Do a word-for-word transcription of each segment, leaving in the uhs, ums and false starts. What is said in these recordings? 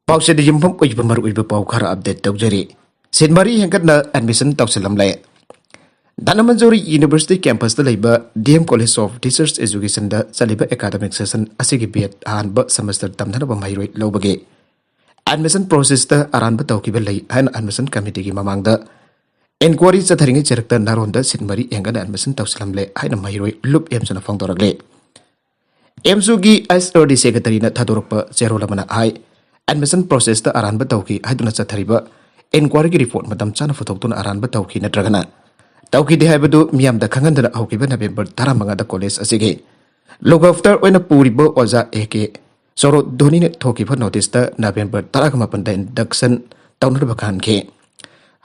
ꯄꯥꯎꯆꯦꯗ ꯌꯨꯝꯐꯝ ꯑꯣꯏꯕ ꯃꯔꯨꯑꯣꯏꯕ ꯄꯥꯎ ꯈꯔ ꯑꯞꯗꯦꯠ ꯇꯧꯖꯔꯤ꯫ ꯁꯤꯠ ꯃꯔꯤ ꯍꯦꯟꯒꯠꯅ ꯑꯦꯗꯃꯤꯁꯟ ꯇꯧꯁꯤꯜꯂꯝꯂꯦ꯫ ꯙꯅꯃꯟꯖꯨꯔꯤ ꯌꯨꯅꯤꯚꯔꯁꯤꯇꯤ ꯀꯦꯝꯄꯁꯇ ꯂꯩꯕ D M college of teachers ꯑꯦꯖꯨꯀꯦꯁꯟꯗ ꯆꯠꯂꯤꯕ ꯑꯦꯀꯥꯗꯃꯤꯛ ꯁꯦꯁꯟ ꯑꯁꯤꯒꯤ ꯕꯤ ꯑꯦꯗ ꯑꯍꯥꯟꯕ ꯁꯦꯃꯦꯁꯇꯔ ꯇꯝꯊꯅꯕ ꯃꯍꯩꯔꯣꯏ ꯂꯧꯕꯒꯤ ꯑꯦꯗꯃꯤꯁꯟ ꯄ꯭ꯔꯣꯁꯦꯁꯇ ꯑꯔꯥꯟꯕ ꯇꯧꯈꯤꯕ ꯂꯩ ꯍꯥꯏꯅ ꯑꯦꯗꯃꯤꯁꯟ ꯀꯃꯤꯇꯤꯒꯤ ꯃꯃꯥꯡꯗ ꯏꯟꯀ꯭ꯋꯥꯔꯤ ꯆꯠꯊꯔꯤꯉꯩ ꯆꯔꯛꯇ ꯅꯥꯔꯣꯟꯗ ꯁꯤꯠ ꯃꯔꯤ ꯍꯦꯟꯒꯠꯅ ꯑꯦꯗꯃꯤꯁꯟ ꯇꯧꯁꯤꯜꯂꯝꯂꯦ ꯍꯥꯏꯅ ꯃꯍꯩꯔꯣꯏ ꯂꯨꯞ ꯑꯦꯝꯁꯨꯅ ꯐꯣꯡꯗꯣꯔꯛꯂꯦ꯫ ꯑꯦꯝꯁꯨꯒꯤ ꯑꯦꯁ ꯑꯥꯔ ꯗꯤ ꯁꯦꯀ꯭ꯔꯦꯇꯔꯤꯅ ꯊꯥꯗꯣꯔꯛꯄ ꯆꯦꯔꯣꯜ ꯑꯃꯅ ꯍꯥꯏ, ꯑꯦꯗꯃꯤꯁꯟ ꯄ꯭ꯔꯣꯁꯦꯁꯇ ꯑꯔꯥꯟꯕ ꯇꯧꯈꯤ ꯍꯥꯏꯗꯨꯅ ꯆꯠꯊꯔꯤꯕ ꯏꯟꯀ꯭ꯋꯥꯔꯤꯒꯤ ꯔꯤꯄꯣꯔꯠ ꯃꯇꯝ ꯆꯥꯅ ꯄꯨꯊꯣꯛꯇꯨꯅ ꯑꯔꯥꯟꯕ ꯇꯧꯈꯤ ꯅꯠꯇ꯭ꯔꯒꯅ ꯇꯧꯈꯤꯗꯦ ꯍꯥꯏꯕꯗꯨ ꯃꯤꯌꯥꯝꯗ ꯈꯪꯍꯟꯗꯅ ꯍꯧꯈꯤꯕ ꯅꯕꯦꯝꯕꯔ ꯇꯔꯥꯃꯉꯥꯗ ꯀꯣꯂꯦꯖ ꯑꯁꯤꯒꯤ ꯂꯨꯛ ꯑꯥꯐꯇꯔ ꯑꯣꯏꯅ ꯄꯨꯔꯤꯕ ꯑꯣꯖꯥ ꯑꯦ ꯀꯦ ꯆꯣꯔꯣ ꯙꯣꯅꯤꯅ ꯊꯣꯛꯈꯤꯕ ꯅꯣꯇꯤꯁꯇ ꯅꯕꯦꯝꯕꯔ ꯇꯔꯥꯃꯥꯄꯟꯗ ꯏꯟꯗꯛꯁꯟ ꯇꯧꯅꯅꯕ ꯈꯪꯍꯟꯈꯤ꯫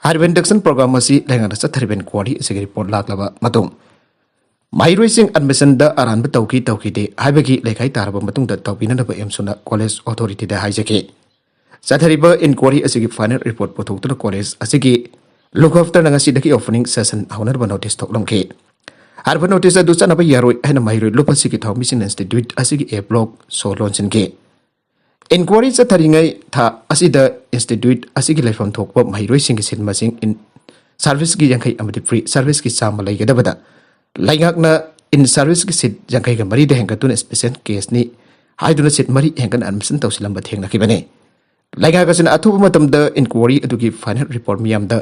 ꯍꯥꯏꯔꯤꯕ ꯏꯟꯗꯛꯁꯟ ꯄ꯭ꯔꯣꯒ꯭ꯔꯥꯝ ꯑꯁꯤ ꯂꯩꯉꯥꯛꯅ ꯆꯠꯊꯔꯤꯕ ꯏꯟꯀ꯭ꯋꯥꯔꯤ ꯑꯁꯤꯒꯤ ꯔꯤꯄꯣꯔꯠ ꯂꯥꯛꯂꯕ ꯃꯇꯨꯡ ꯃꯍꯩꯔꯣꯏꯁꯤꯡ ꯑꯦꯗꯃꯤꯁꯟꯗ ꯑꯔꯥꯟꯕ ꯇꯧꯈꯤ ꯇꯧꯈꯤꯗꯦ ꯍꯥꯏꯕꯒꯤ ꯂꯩꯈꯥꯏ ꯇꯥꯔꯕ ꯃꯇꯨꯡꯗ ꯇꯧꯕꯤꯅꯅꯕ ꯑꯦꯝꯁꯨꯅ ꯀꯣꯂꯦꯖ ꯑꯣꯊꯣꯔꯤꯇꯤꯗ ꯍꯥꯏꯖꯈꯤ꯫ ꯆꯠꯊꯔꯤꯕ ꯏꯟꯀ꯭ꯋꯥꯔꯤ ꯑꯁꯤꯒꯤ ꯐꯥꯏꯅꯦꯜ ꯔꯤꯄꯣꯔꯠ ꯄꯨꯊꯣꯛꯇꯨꯅ ꯀꯣꯂꯦꯖ ꯑꯁꯤꯒꯤ ꯂꯨꯛ ꯑꯥꯐꯇꯔꯅ ꯉꯁꯤꯗꯒꯤ ꯑꯣꯄꯅꯤꯡ ꯁꯦꯁꯟ ꯍꯧꯅꯅꯕ ꯅꯣꯇꯤꯁ ꯊꯣꯛꯂꯝꯈꯤ꯫ ꯍꯥꯏꯔꯤꯕ ꯅꯣꯇꯤꯁ ꯑꯗꯨ ꯆꯠꯅꯕ ꯌꯥꯔꯣꯏ ꯍꯥꯏꯅ ꯃꯍꯩꯔꯣꯏ ꯂꯨꯞ ꯑꯁꯤꯒꯤ ꯊꯧꯃꯤꯁꯤꯡꯅ ꯏꯟꯁꯇꯤꯇ꯭ꯌꯨꯠ ꯑꯁꯤꯒꯤ ꯑꯦ ꯕ꯭ꯂꯣꯛ ꯁꯣ ꯂꯣꯟꯁꯤꯟꯈꯤ꯫ ꯏꯟꯀ꯭ꯋꯥꯔꯤ ꯆꯠꯊꯔꯤꯉꯩ ꯊꯥ ꯑꯁꯤꯗ ꯏꯟꯁꯇꯤꯇ꯭ꯌꯨꯠ ꯑꯁꯤꯒꯤ ꯂꯩꯐꯝ ꯊꯣꯛꯄ ꯃꯍꯩꯔꯣꯏꯁꯤꯡꯒꯤ ꯁꯤꯠ ꯃꯁꯤꯡ ꯏꯟ-, ꯁꯥꯔꯚꯤꯁꯀꯤ ꯌꯥꯡꯈꯩ ꯑꯃꯗꯤ ꯐ꯭ꯔꯤ ꯁꯥꯔꯚꯤꯁꯀꯤ ꯆꯥꯝꯃ ꯂꯩꯒꯗꯕꯗ ꯂꯩꯉꯥꯛꯅ ꯏꯟ ꯁꯥꯔꯚꯤꯁꯀꯤ ꯁꯤꯠ ꯌꯥꯡꯈꯩꯒ ꯃꯔꯤꯗ ꯍꯦꯟꯒꯠꯇꯨꯅ ꯏꯁꯄꯦꯁꯦꯜ ꯀꯦꯁꯅꯤ ꯍꯥꯏꯗꯨꯅ ꯁꯤꯠ ꯃꯔꯤ ꯍꯦꯟꯒꯠꯅ ꯑꯦꯗꯃꯤꯁꯟ ꯇꯧꯁꯤꯜꯂꯝꯕ ꯊꯦꯡꯅꯈꯤꯕꯅꯤ꯫ ꯂꯩꯉꯥꯛ ꯑꯁꯤꯅ ꯑꯊꯨꯕ ꯃꯇꯝꯗ ꯏꯟꯀ꯭ꯋꯥꯔꯤ ꯑꯗꯨꯒꯤ ꯐꯥꯏꯅꯦꯜ ꯔꯤꯄꯣꯔꯠ ꯃꯤꯌꯥꯝꯗ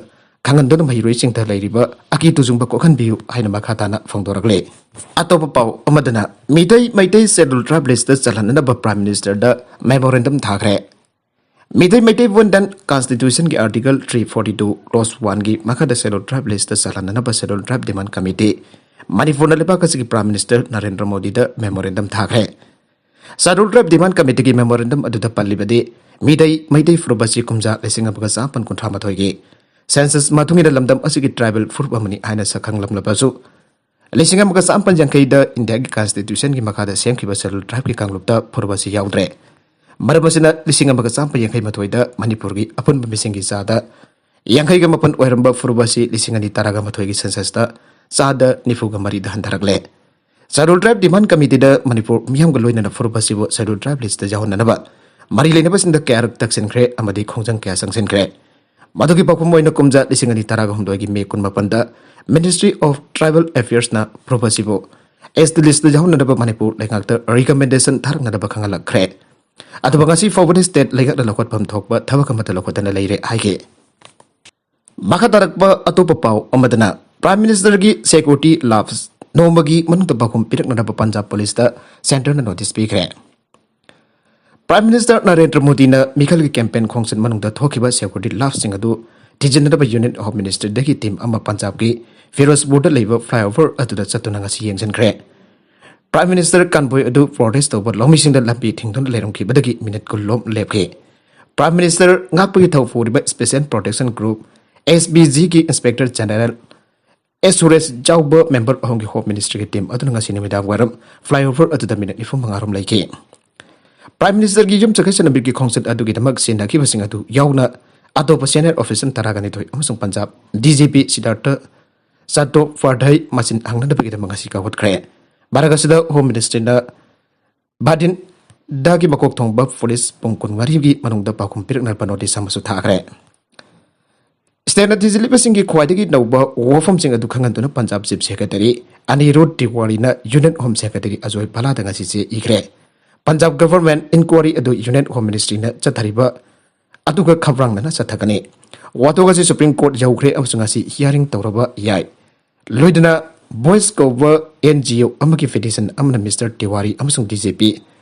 ꯈꯪꯍꯟꯗꯨꯅ ꯃꯍꯩꯔꯣꯏꯁꯤꯡꯗ ꯂꯩꯔꯤꯕ ꯑꯀꯤ ꯇꯨꯖꯨꯡꯕ ꯀꯣꯛꯍꯟꯕꯤꯌꯨ ꯍꯥꯏꯅ ꯃꯈꯥ ꯇꯥꯅ ꯐꯣꯡꯗꯣꯔꯛꯂꯦ꯫ ꯑꯇꯣꯞꯄ ꯄꯥꯎ ꯑꯃꯗꯅ, Meetei Meitei schedule tribe list ꯆꯜꯍꯟꯅꯅꯕ ꯄ꯭ꯔꯥꯏꯝ ꯃꯤꯅꯤꯁꯇꯔꯗ ꯃꯦꯃꯣꯔꯦꯟꯗꯝ ꯊꯥꯈ꯭ꯔꯦ꯫ ꯃꯤꯇꯩ ꯃꯩꯇꯩ ꯋꯨꯃꯦꯟ ꯀꯟꯁꯇꯤꯇ꯭ꯌꯨꯁꯟꯒꯤ article three forty two clause ꯋꯥꯟꯒꯤ ꯃꯈꯥꯗ ꯁꯦꯗꯨꯜ ꯇ꯭ꯔꯥꯏꯕ ꯂꯤꯁꯇ ꯆꯜꯍꯟꯅꯅꯕ ꯁꯦꯗꯨꯜ ꯇ꯭ꯔꯥꯏꯕ ꯗꯤꯃꯥꯟ ꯀꯃꯤꯇꯤ ꯃꯅꯤꯄꯨꯔꯅ ꯂꯩꯕꯥꯛ ꯑꯁꯤꯒꯤ ꯄ꯭ꯔꯥꯏꯝ ꯃꯤꯅꯤꯁꯇꯔ ꯅꯔꯦꯟꯗ꯭ꯔ ꯃꯣꯗꯤꯗ ꯃꯦꯃꯣꯔꯦꯟꯗꯝ ꯊꯥꯈ꯭ꯔꯦ꯫ ꯁꯦꯗꯨꯜ ꯇ꯭ꯔꯥꯏꯕ ꯗꯤꯃꯥꯟ ꯀꯃꯤꯇꯤꯒꯤ ꯃꯦꯃꯣꯔꯦꯟꯗꯝ ꯑꯗꯨꯗ ꯄꯜꯂꯤꯕꯗꯤ, ꯃꯤꯇꯩ ꯃꯩꯇꯩ ꯐꯨꯔꯨꯞ ꯑꯁꯤ ꯀꯨꯝꯖꯥ ꯂꯤꯁꯤꯡ ꯑꯃꯒ ꯆꯥꯃꯥꯄꯟ ꯀꯨꯟꯊ꯭ꯔꯥ ꯃꯥꯊꯣꯏꯒꯤ ꯁꯦꯟꯁꯁ ꯃꯇꯨꯡ ꯏꯟꯅ ꯂꯝꯗꯝ ꯑꯁꯤꯒꯤ ꯇ꯭ꯔꯥꯏꯕꯦꯜ ꯐꯨꯔꯨꯞ ꯑꯃꯅꯤ ꯍꯥꯏꯅ ꯁꯛꯈꯪꯂꯝꯂꯕꯁꯨ, ꯂꯤꯁꯤꯡ ꯑꯃꯒ ꯆꯥꯃꯥꯄꯟ ꯌꯥꯡꯈꯩꯗ ꯏꯟꯗꯤꯌꯥꯒꯤ ꯀꯟꯁꯇꯤꯇ꯭ꯌꯨꯁꯟꯒꯤ ꯃꯈꯥꯗ ꯁꯦꯝꯈꯤꯕ ꯁꯦꯗꯨꯜ ꯇ꯭ꯔꯥꯏꯕꯀꯤ ꯀꯥꯡꯂꯨꯞꯇ ꯐꯨꯔꯨꯞ ꯑꯁꯤ ꯌꯥꯎꯗ꯭ꯔꯦ꯫ ꯃꯔꯝ ꯑꯁꯤꯅ, ꯂꯤꯁꯤꯡ ꯑꯃꯒ ꯆꯥꯃꯥꯄꯟ ꯌꯥꯡꯈꯩ ꯃꯥꯊꯣꯏꯗ ꯃꯅꯤꯄꯨꯔꯒꯤ ꯑꯄꯨꯟꯕ ꯃꯤꯁꯤꯡꯒꯤ ꯆꯥꯗ ꯌꯥꯡꯈꯩꯒ ꯃꯥꯄꯟ ꯑꯣꯏꯔꯝꯕ ꯐꯨꯔꯨꯞ ꯑꯁꯤ ꯂꯤꯁꯤꯡ ꯑꯅꯤ ꯇꯔꯥꯒ ꯃꯥꯊꯣꯏꯒꯤ ꯁꯦꯟꯁꯁꯇ ꯆꯥꯗ ꯅꯤꯐꯨꯒ ꯃꯔꯤꯗ ꯍꯟꯊꯔꯛꯂꯦ꯫ ꯁꯦꯗꯨꯜ ꯇ꯭ꯔꯥꯏꯕ ꯗꯤꯃꯥꯟ ꯀꯃꯤꯇꯤꯗ ꯃꯅꯤꯄꯨꯔ ꯃꯤꯌꯥꯝꯒ ꯂꯣꯏꯅꯅ ꯐꯨꯔꯨꯞ ꯑꯁꯤꯕꯨ ꯁꯦꯗꯨꯜ ꯇ꯭ꯔꯥꯏꯕ ꯂꯤꯁꯇ ꯌꯥꯎꯍꯟꯅꯅꯕ ꯃꯔꯤ ꯂꯩꯅꯕꯁꯤꯡꯗ ꯀꯌꯥꯔꯛ ꯇꯛꯁꯤꯟꯈ꯭ꯔꯦ ꯑꯃꯗꯤ ꯈꯣꯡꯖꯪ ꯀꯌꯥ ꯆꯪꯁꯤꯟꯈ꯭ꯔꯦ꯫ ꯃꯗꯨꯒꯤ ꯄꯥꯎꯈꯨꯝ ꯑꯣꯏꯅ ꯀꯨꯝꯖꯥ ꯂꯤꯁꯤꯡ ꯑꯅꯤ ꯇꯔꯥꯒ ꯍꯨꯝꯗꯣꯏꯒꯤ ꯃꯦ ꯀꯨꯟꯃꯥꯄꯟꯗ Ministry of Tribal Affairsꯅ ꯄ꯭ꯔꯣꯕ ꯑꯁꯤꯕꯨ ꯑꯦꯁ ꯇꯤ ꯂꯤꯁꯇ ꯌꯥꯎꯍꯟꯅꯅꯕ ꯃꯅꯤꯄꯨꯔ ꯂꯩꯉꯥꯛꯇ ꯔꯤꯀꯃꯦꯟꯗꯦꯁꯟ ꯊꯥꯔꯛꯅꯅꯕ ꯈꯪꯍꯜꯂꯛꯈ꯭ꯔꯦ꯫ ꯑꯗꯨꯕꯨ ꯉꯁꯤ ꯐꯥꯎꯕꯗ ꯁ꯭ꯇꯦꯠ ꯂꯩꯉꯥꯛꯅ ꯂꯧꯈꯠꯐꯝ ꯊꯣꯛꯄ ꯊꯕꯛ ꯑꯃꯠꯇ ꯂꯧꯈꯠꯇꯅ ꯂꯩꯔꯦ ꯍꯥꯏꯈꯤ꯫ ꯃꯈꯥ ꯇꯥꯔꯛꯄ ꯑꯇꯣꯞꯄ ꯄꯥꯎ ꯑꯃꯗꯅ, ꯄ꯭ꯔꯥꯏꯝ ꯃꯤꯅꯤꯁꯇꯔꯒꯤ ꯁꯦꯀ꯭ꯌꯨꯔꯤꯇꯤ ꯂꯥꯞꯁ ꯅꯣꯡꯃꯒꯤ ꯃꯅꯨꯡꯗ ꯄꯥꯎꯈꯨꯝ ꯄꯤꯔꯛꯅꯅꯕ ꯄꯟꯖꯥꯕ ꯄꯨꯂꯤꯁꯇ ꯁꯦꯟꯇꯔꯅ ꯅꯣꯇꯤꯁ ꯄꯤꯈ꯭ꯔꯦ꯫ ꯄ꯭ꯔꯥꯏꯝ ꯃꯤꯅꯤꯁꯇꯔ ꯅꯔꯦꯟꯗ꯭ꯔ ꯃꯣꯗꯤꯅ ꯃꯤꯈꯜꯒꯤ ꯀꯦꯝꯄꯦꯟ ꯈꯣꯡꯆꯠ ꯃꯅꯨꯡꯗ ꯊꯣꯛꯈꯤꯕ ꯁꯦꯀ꯭ꯌꯨꯔꯤꯇꯤ ꯂꯥꯞꯁꯁꯤꯡ ꯑꯗꯨ ꯊꯤꯖꯤꯟꯅꯅꯕ ꯌꯨꯅꯤꯌꯟ ꯍꯣꯝ ꯃꯤꯅꯤꯁꯇꯔꯗꯒꯤ ꯇꯤꯝ ꯑꯃ ꯄꯟꯖꯥꯕꯀꯤ ꯐꯤꯔꯣꯖꯄꯨꯔꯗ ꯂꯩꯕ ꯐ꯭ꯂꯥꯏꯑꯣꯚꯔ ꯑꯗꯨꯗ ꯆꯠꯇꯨꯅ ꯉꯁꯤ ꯌꯦꯡꯁꯤꯟꯈ꯭ꯔꯦ꯫ ꯄ꯭ꯔꯥꯏꯝ ꯃꯤꯅꯤꯁꯇꯔ ꯀꯟꯚꯣꯏ ꯑꯗꯨ ꯄ꯭ꯔꯣꯇꯦꯁ ꯇꯧꯕ ꯂꯧꯃꯤꯁꯤꯡꯗ ꯂꯝꯕꯤ ꯊꯤꯡꯗꯨꯅ ꯂꯩꯔꯝꯈꯤꯕꯗꯒꯤ ꯃꯤꯅꯤꯠ ꯀꯨꯟ ꯂꯣꯝ ꯂꯦꯞꯈꯤ꯫ ꯄ꯭ꯔꯥꯏꯝ ꯃꯤꯅꯤꯁꯇꯔ ꯉꯥꯛꯄꯒꯤ ꯊꯧ ꯄꯨꯔꯤꯕ special protection group, S P ꯖꯤꯒꯤ ꯏꯟꯁꯄꯦꯛꯇꯔ ꯖꯦꯅꯔꯦꯜ ꯑꯦꯁ ꯁꯨꯔꯦꯁ ꯌꯥꯎꯕ ꯃꯦꯝꯕꯔ ꯑꯍꯨꯝꯒꯤ ꯍꯣꯝ ꯃꯤꯅꯤꯁꯇ꯭ꯔꯤꯒꯤ ꯇꯤꯝ ꯑꯗꯨꯅ ꯉꯁꯤ ꯅꯨꯃꯤꯗꯥꯡ ꯋꯥꯏꯔꯝ ꯐ꯭ꯂꯥꯏꯑꯣꯚꯔ ꯑꯗꯨꯗ ꯃꯤꯅꯤꯠ ꯅꯤꯐꯨ ꯃꯉꯥ ꯔꯣꯝ ꯂꯩꯈꯤ꯫ ꯄ꯭ꯔꯥꯏꯝ ꯃꯤꯅꯤꯁꯇꯔꯒꯤ ꯌꯨꯝ ꯆꯠꯈꯠꯆꯅꯕꯒꯤ ꯈꯣꯡꯆꯠ ꯑꯗꯨꯒꯤꯗꯃꯛ ꯁꯤꯖꯤꯟꯅꯈꯤꯕꯁꯤꯡ ꯑꯗꯨ ꯌꯥꯎꯅ ꯑꯇꯣꯞꯄ ꯁꯦꯅꯤꯌꯔ ꯑꯣꯐꯤꯁꯔ ꯇꯔꯥꯒ ꯅꯤꯊꯣꯏ ꯑꯃꯁꯨꯡ ꯄꯟꯖꯥꯕ ꯗꯤ ꯖꯤ ꯄꯤ ꯁꯤꯗꯥꯔꯊ ꯆꯥꯇꯣꯄꯥꯙ꯭ꯌꯥꯏ ꯃꯆꯤꯟ ꯍꯪꯅꯅꯕꯒꯤꯗꯃꯛ ꯉꯁꯤ ꯀꯧꯈꯠꯈ꯭ꯔꯦ꯫ ꯃꯔꯛ ꯑꯁꯤꯗ ꯍꯣꯝ ꯃꯤꯅꯤꯁꯇ꯭ꯔꯤꯅ ꯕꯥꯗꯤꯟꯗꯥꯒꯤ ꯃꯀꯣꯛ ꯊꯣꯡꯕ ꯄꯨꯂꯤꯁ ꯄꯨꯡ ꯀꯨꯟꯃꯔꯤꯒꯤ ꯃꯅꯨꯡꯗ ꯄꯥꯎꯈꯨꯝ ꯄꯤꯔꯛꯅꯕ ꯅꯣꯇꯤꯁ ꯑꯃꯁꯨ ꯊꯥꯈ꯭ꯔꯦ꯫ ꯁ꯭ꯇꯦꯠꯅ ꯊꯤꯖꯤꯜꯂꯤꯕꯁꯤꯡꯒꯤ ꯈ꯭ꯋꯥꯏꯗꯒꯤ ꯅꯧꯕ ꯋꯥꯐꯝꯁꯤꯡ ꯑꯗꯨ ꯈꯪꯍꯟꯗꯨꯅ ꯄꯟꯖꯥꯕ ꯆꯤꯐ ꯁꯦꯀ꯭ꯔꯦꯇꯔꯤ ꯑꯅꯤꯔꯨꯗ ꯇꯤꯋꯥꯔꯤꯅ ꯌꯨꯅꯤꯌꯟ ꯍꯣꯝ ꯁꯦꯀ꯭ꯔꯦꯇꯔꯤ ꯑꯖꯣꯏ ꯚꯥꯂꯥꯗ ꯉꯁꯤ ꯆꯦ ꯏꯈ꯭ꯔꯦ꯫ ꯄꯟꯖꯥꯕ ꯒꯚꯔꯟꯃꯦꯟꯠ ꯏꯟꯀ꯭ꯋꯥꯔꯤ ꯑꯗꯨ ꯌꯨꯅꯤꯌꯟ ꯍꯣꯝ ꯃꯤꯅꯤꯁꯇ꯭ꯔꯤꯅ ꯆꯠꯊꯔꯤꯕ ꯑꯗꯨꯒ ꯈꯝꯔꯥꯡꯅꯅ ꯆꯠꯊꯒꯅꯤ꯫ ꯋꯥꯊꯣꯛ ꯑꯁꯤ ꯁꯨꯄ꯭ꯔꯤꯝ ꯀꯣꯔꯠ ꯌꯧꯈ꯭ꯔꯦ ꯑꯃꯁꯨꯡ ꯉꯁꯤ ꯍꯤꯌꯥꯔꯤꯡ ꯇꯧꯔꯕ ꯌꯥꯏ꯫ ꯂꯣꯏꯗꯅ ꯚꯣꯏꯁ ꯀꯧꯕ ꯑꯦꯟ ꯖꯤ ꯑꯣ ꯑꯃꯒꯤ ꯄꯤꯇꯤꯁꯟ ꯑꯃꯅ ꯃꯤꯁꯇꯔ ꯇꯤꯋꯥꯔꯤ ꯑꯃꯁꯨꯡ D G P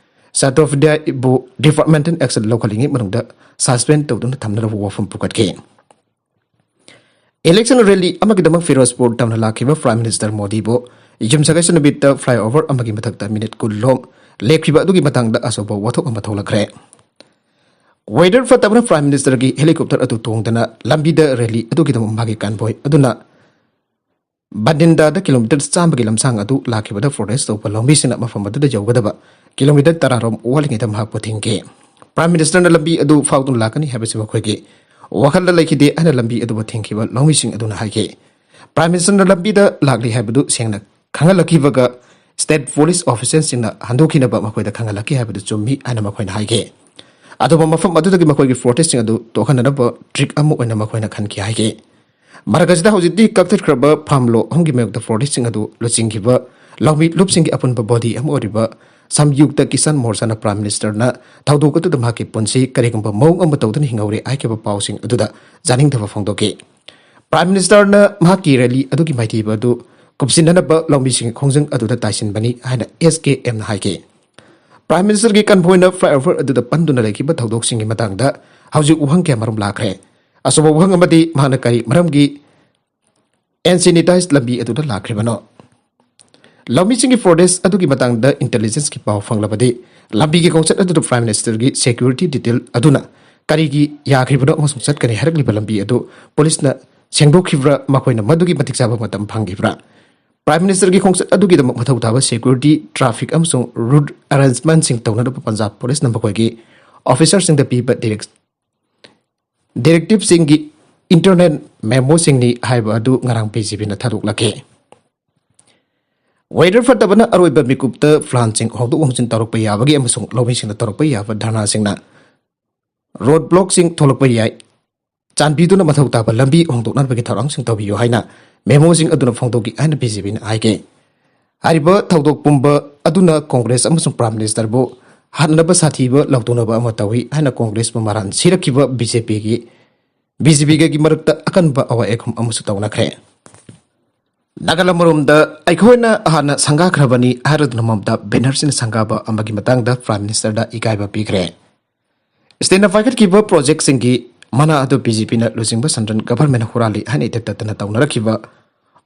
ꯆꯥꯇꯣꯄꯥꯙ꯭ꯌꯥꯏꯕꯨ departmental action ꯂꯧꯈꯠꯂꯤꯉꯩ ꯃꯅꯨꯡꯗ ꯁꯁꯄꯦꯟ ꯇꯧꯗꯨꯅ ꯊꯝꯅꯅꯕ ꯋꯥꯐꯝ ꯄꯨꯈꯠꯈꯤ꯫ ꯏꯂꯦꯛꯁꯟ ꯔꯦꯂꯤ ꯑꯃꯒꯤꯗꯃꯛ ꯐꯤꯔꯣꯖꯄꯨꯔ ꯇꯝꯅ ꯂꯥꯛꯈꯤꯕ ꯄ꯭ꯔꯥꯏꯝ ꯃꯤꯅꯤꯁꯇꯔ ꯃꯣꯗꯤꯕꯨ ꯌꯨꯝꯁꯀꯩꯁ ꯅꯨꯃꯤꯠꯇ ꯐ꯭ꯂꯥꯏꯑꯣꯚꯔ ꯑꯃꯒꯤ ꯃꯊꯛꯇ ꯃꯤꯅꯤꯠ ꯀꯨꯟ ꯂꯣꯝ ꯂꯦꯞꯈꯤꯕ ꯑꯗꯨꯒꯤ ꯃꯇꯥꯡꯗ ꯑꯆꯧꯕ ꯋꯥꯊꯣꯛ ꯑꯃ ꯊꯣꯛꯂꯛꯈ꯭ꯔꯦ꯫ ꯋꯦꯗꯔ ꯐꯠꯇꯕꯅ ꯄ꯭ꯔꯥꯏꯝ ꯃꯤꯅꯤꯁꯇꯔꯒꯤ ꯍꯦꯂꯤꯀꯣꯞꯇꯔ ꯑꯗꯨ ꯇꯣꯡꯗꯅ ꯂꯝꯕꯤꯗ ꯔꯦꯂꯤ ꯑꯗꯨꯒꯤꯗꯃꯛ ꯃꯥꯒꯤ ꯀꯟꯚꯣꯏ ꯑꯗꯨꯅ ꯕꯥꯗꯤꯟꯗꯥꯗ ꯀꯤꯂꯣꯃꯤꯇꯔ ꯆꯥꯝꯃꯒꯤ ꯂꯝꯁꯥꯡ ꯑꯗꯨ ꯂꯥꯛꯈꯤꯕꯗ ꯄ꯭ꯔꯣꯇꯦꯁ ꯇꯧꯕ ꯂꯧꯃꯤꯁꯤꯡꯅ ꯃꯐꯝ ꯑꯗꯨꯗ ꯌꯧꯒꯗꯕ ꯀꯤꯂꯣꯃꯤꯇꯔ ꯇꯔꯥ ꯔꯣꯝ ꯋꯥꯠꯂꯤꯉꯩꯗ ꯃꯍꯥꯛꯄꯨ ꯊꯤꯡꯈꯤ꯫ ꯄ꯭ꯔꯥꯏꯝ ꯃꯤꯅꯤꯁꯇꯔꯅ ꯂꯝꯕꯤ ꯑꯗꯨ ꯐꯥꯎꯗꯨꯅ ꯂꯥꯛꯀꯅꯤ ꯍꯥꯏꯕꯁꯤ ꯃꯈꯣꯏꯒꯤ ꯋꯥꯈꯜꯗ ꯂꯩꯈꯤꯗꯦ ꯍꯥꯏꯅ ꯂꯝꯕꯤ ꯑꯗꯨꯕꯨ ꯊꯤꯡꯈꯤꯕ ꯂꯧꯃꯤꯁꯤꯡ ꯑꯗꯨꯅ ꯍꯥꯏꯈꯤ꯫ ꯄ꯭ꯔꯥꯏꯝ ꯃꯤꯅꯤꯁꯇꯔꯅ ꯂꯝꯕꯤꯗ ꯂꯥꯛꯂꯤ ꯍꯥꯏꯕꯗꯨ ꯁꯦꯡꯅ ꯈꯪꯍꯜꯂꯛꯈꯤꯕꯒ ꯁ꯭ꯇꯦꯠ ꯄꯨꯂꯤꯁ ꯑꯣꯐꯤꯁꯤꯌꯦꯜꯁꯤꯡꯅ ꯍꯟꯗꯣꯛꯈꯤꯅꯕ ꯃꯈꯣꯏꯗ ꯈꯪꯍꯜꯂꯛꯈꯤ ꯍꯥꯏꯕꯗꯨ ꯆꯨꯝꯃꯤ ꯍꯥꯏꯅ ꯃꯈꯣꯏꯅ ꯍꯥꯏꯈꯤ꯫ ꯑꯗꯨꯕꯨ ꯃꯐꯝ ꯑꯗꯨꯗꯒꯤ ꯃꯈꯣꯏꯒꯤ ꯐꯣꯔꯦꯁꯁꯤꯡ ꯑꯗꯨ ꯇꯣꯛꯍꯟꯅꯅꯕ ꯇ꯭ꯔꯤꯛ ꯑꯃ ꯑꯣꯏꯅ ꯃꯈꯣꯏꯅ ꯈꯟꯈꯤ ꯍꯥꯏꯈꯤ꯫ ꯃꯔꯛ ꯑꯁꯤꯗ ꯍꯧꯖꯤꯛꯇꯤ ꯀꯛꯊꯠꯈ꯭ꯔꯕ ꯐꯥꯝ ꯂꯣ ꯑꯍꯨꯝꯒꯤ ꯃꯥꯌꯣꯛꯇ ꯐꯣꯔꯦꯁꯁꯤꯡ ꯑꯗꯨ ꯂꯨꯆꯤꯡꯈꯤꯕ ꯂꯧꯃꯤ ꯂꯨꯞꯁꯤꯡꯒꯤ ꯑꯄꯨꯟꯕ ꯕꯣꯗꯤ ꯑꯃ ꯑꯣꯏꯔꯤꯕ ꯁꯝꯌꯨꯛꯇ ꯀꯤꯁꯥꯟ ꯃꯣꯔꯆꯥꯅ ꯄ꯭ꯔꯥꯏꯝ ꯃꯤꯅꯤꯁꯇꯔꯅ ꯊꯧꯗꯣꯛ ꯑꯗꯨꯗ ꯃꯍꯥꯛꯀꯤ ꯄꯨꯟꯁꯤ ꯀꯔꯤꯒꯨꯝꯕ ꯃꯑꯣꯡ ꯑꯃ ꯇꯧꯗꯨꯅ ꯍꯤꯡꯍꯧꯔꯦ ꯍꯥꯏꯈꯤꯕ ꯄꯥꯎꯁꯤꯡ ꯑꯗꯨꯗ ꯌꯥꯅꯤꯡꯗꯕ ꯐꯣꯡꯗꯣꯛꯈꯤ꯫ ꯄ꯭ꯔꯥꯏꯝ ꯃꯤꯅꯤꯁꯇꯔꯅ ꯃꯍꯥꯛꯀꯤ ꯔꯦꯂꯤ ꯑꯗꯨꯒꯤ ꯃꯥꯏꯊꯤꯕ ꯑꯗꯨ ꯀꯨꯞꯁꯤꯟꯅꯅꯕ ꯂꯧꯃꯤꯁꯤꯡꯒꯤ ꯈꯣꯡꯖꯪ ꯑꯗꯨꯗ ꯇꯥꯏꯁꯤꯟꯕꯅꯤ ꯍꯥꯏꯅ ꯑꯦꯁ ꯀꯦ ꯑꯦꯝꯅ ꯍꯥꯏꯈꯤ꯫ ꯄ꯭ꯔꯥꯏꯝ ꯃꯤꯅꯤꯁꯇꯔꯒꯤ ꯀꯟꯚꯣꯏꯅ ꯐ꯭ꯂꯥꯏꯑꯣꯚꯔ ꯑꯗꯨꯗ ꯄꯟꯗꯨꯅ ꯂꯩꯈꯤꯕ ꯊꯧꯗꯣꯛꯁꯤꯡꯒꯤ ꯃꯇꯥꯡꯗ ꯍꯧꯖꯤꯛ ꯋꯥꯍꯪ ꯀꯌꯥ ꯃꯔꯨꯝ ꯂꯥꯛꯈ꯭ꯔꯦ꯫ ꯑꯆꯧꯕ ꯋꯥꯍꯪ ꯑꯃꯗꯤ ꯃꯍꯥꯛꯅ ꯀꯔꯤ ꯃꯔꯝꯒꯤ ꯑꯦꯟꯁꯤꯅꯤꯇꯥꯏꯁ ꯂꯝꯕꯤ ꯑꯗꯨꯗ ꯂꯥꯛꯈ꯭ꯔꯤꯕꯅꯣ? ꯂꯧꯃꯤꯁꯤꯡꯒꯤ ꯐꯣꯔꯦꯁ ꯑꯗꯨꯒꯤ ꯃꯇꯥꯡꯗ ꯏꯟꯇꯦꯂꯤꯖꯦꯟꯁꯀꯤ ꯄꯥꯎ ꯐꯪꯂꯕꯗꯤ ꯂꯝꯕꯤꯒꯤ ꯈꯣꯡꯆꯠ ꯑꯗꯨꯗ ꯄ꯭ꯔꯥꯏꯝ ꯃꯤꯅꯤꯁꯇꯔꯒꯤ ꯁꯦꯀ꯭ꯌꯨꯔꯤꯇꯤ ꯗꯤꯇꯦꯜ ꯑꯗꯨꯅ ꯀꯔꯤꯒꯤ ꯌꯥꯈ꯭ꯔꯤꯕꯅꯣ ꯑꯃꯁꯨꯡ ꯆꯠꯀꯅꯤ ꯍꯥꯏꯔꯛꯂꯤꯕ ꯂꯝꯕꯤ ꯑꯗꯨ ꯄꯨꯂꯤꯁꯅ ꯁꯦꯡꯗꯣꯛꯈꯤꯕ꯭ꯔꯥ, ꯃꯈꯣꯏꯅ ꯃꯗꯨꯒꯤ ꯃꯇꯤꯛ ꯆꯥꯕ ꯃꯇꯝ ꯐꯪꯈꯤꯕ꯭ꯔꯥ? ꯄ꯭ꯔꯥꯏꯝ ꯃꯤꯅꯤꯁꯇꯔꯒꯤ ꯈꯣꯡꯆꯠ ꯑꯗꯨꯒꯤꯗꯃꯛ ꯃꯊꯧ ꯇꯥꯕ ꯁꯦꯀ꯭ꯌꯨꯔꯤꯇꯤ, ꯇ꯭ꯔꯥꯐꯤꯛ ꯑꯃꯁꯨꯡ ꯔꯨꯠ ꯑꯦꯔꯦꯟꯖꯃꯦꯟꯠꯁꯤꯡ ꯇꯧꯅꯅꯕ ꯄꯟꯖꯥꯕ ꯄꯨꯂꯤꯁꯅ ꯃꯈꯣꯏꯒꯤ ꯑꯣꯐꯤꯁꯔꯁꯤꯡꯗ ꯄꯤꯕ ꯗꯤꯔꯦꯛ-, ꯗꯤꯔꯦꯛꯇꯤꯚꯁꯤꯡꯒꯤ ꯏꯟꯇꯔꯅꯦꯜ ꯃꯦꯃꯣꯁꯤꯡꯅꯤ ꯍꯥꯏꯕ ꯑꯗꯨ ꯉꯔꯥꯡ ꯕꯤ ꯖꯦ ꯄꯤꯅ ꯊꯥꯗꯣꯛꯂꯛꯈꯤ꯫ ꯋꯦꯗꯔ ꯐꯠꯇꯕꯅ ꯑꯔꯣꯏꯕ ꯃꯤꯀꯨꯞꯇ ꯄ꯭ꯂꯥꯟꯁꯤꯡ ꯍꯣꯡꯗꯣꯛ ꯍꯣꯡꯖꯤꯟ ꯇꯧꯔꯛꯄ ꯌꯥꯕꯒꯤ ꯑꯃꯁꯨꯡ ꯂꯧꯃꯤꯁꯤꯡꯅ ꯇꯧꯔꯛꯄ ꯌꯥꯕ ꯙꯔꯅꯥꯁꯤꯡꯅ ꯔꯣꯗ ꯕ꯭ꯂꯣꯛꯁꯤꯡ ꯊꯣꯛꯂꯛꯄ ꯌꯥꯏ꯫ ꯆꯥꯟꯕꯤꯗꯨꯅ ꯃꯊꯧ ꯇꯥꯕ ꯂꯝꯕꯤ ꯍꯣꯡꯗꯣꯛꯅꯕꯒꯤ ꯊꯧꯔꯥꯡꯁꯤꯡ ꯇꯧꯕꯤꯌꯨ ꯍꯥꯏꯅ ꯃꯦꯃꯣꯁꯤꯡ ꯑꯗꯨꯅ ꯐꯣꯡꯗꯣꯛꯈꯤ ꯍꯥꯏꯅ ꯕꯤ ꯖꯦ ꯄꯤꯅ ꯍꯥꯏꯈꯤ꯫ ꯍꯥꯏꯔꯤꯕ ꯊꯧꯗꯣꯛ ꯄꯨꯝꯕ ꯑꯗꯨꯅ ꯀꯣꯡꯒ꯭ꯔꯦꯁ ꯑꯃꯁꯨꯡ ꯄ꯭ꯔꯥꯏꯝ ꯃꯤꯅꯤꯁꯇꯔꯕꯨ ꯍꯥꯠꯅꯅꯕ ꯁꯥꯊꯤꯕ ꯂꯥꯎꯊꯣꯛꯅꯕ ꯑꯃ ꯇꯧꯏ ꯍꯥꯏꯅ ꯀꯣꯡꯒ꯭ꯔꯦꯁꯄꯨ ꯃꯔꯥꯟ ꯁꯤꯔꯛꯈꯤꯕ ꯕꯤ ꯖꯦ ꯄꯤꯒꯤ, ꯕꯤ ꯖꯦ ꯄꯤꯒꯒꯤ ꯃꯔꯛꯇ ꯑꯀꯟꯕ ꯑꯋꯥ ꯑꯦꯈꯨꯝ ꯑꯃꯁꯨ ꯇꯧꯅꯈ꯭ꯔꯦ꯫ ꯅꯥꯒꯥꯂꯦꯟ ꯃꯔꯣꯝꯗ ꯑꯩꯈꯣꯏꯅ ꯍꯥꯟꯅ ꯁꯪꯒꯥꯈ꯭ꯔꯕꯅꯤ ꯍꯥꯏꯔꯗꯨꯅ ꯃꯃꯇꯥ ꯕꯦꯅꯔꯖꯤꯅ ꯁꯪꯒꯥꯕ ꯑꯃꯒꯤ ꯃꯇꯥꯡꯗ ꯄ꯭ꯔꯥꯏꯝ ꯃꯤꯅꯤꯁꯇꯔꯗ ꯏꯀꯥꯏꯕ ꯄꯤꯈ꯭ꯔꯦ꯫ ꯁ꯭ꯇꯦꯠꯅ ꯄꯥꯏꯈꯠꯈꯤꯕ ꯄ꯭ꯔꯣꯖꯦꯛꯁꯤꯡꯒꯤ ꯃꯅꯥ ꯑꯗꯨ ꯕꯤ ꯖꯦ ꯄꯤꯅ ꯂꯨꯆꯤꯡꯕ ꯁꯦꯟꯇ꯭ꯔꯦꯜ ꯒꯚꯔꯟꯃꯦꯟꯠꯅ ꯍꯨꯔꯥꯜꯂꯤ ꯍꯥꯏꯅ ꯏꯇꯠ ꯇꯠꯇꯅ ꯇꯧꯅꯔꯛꯈꯤꯕ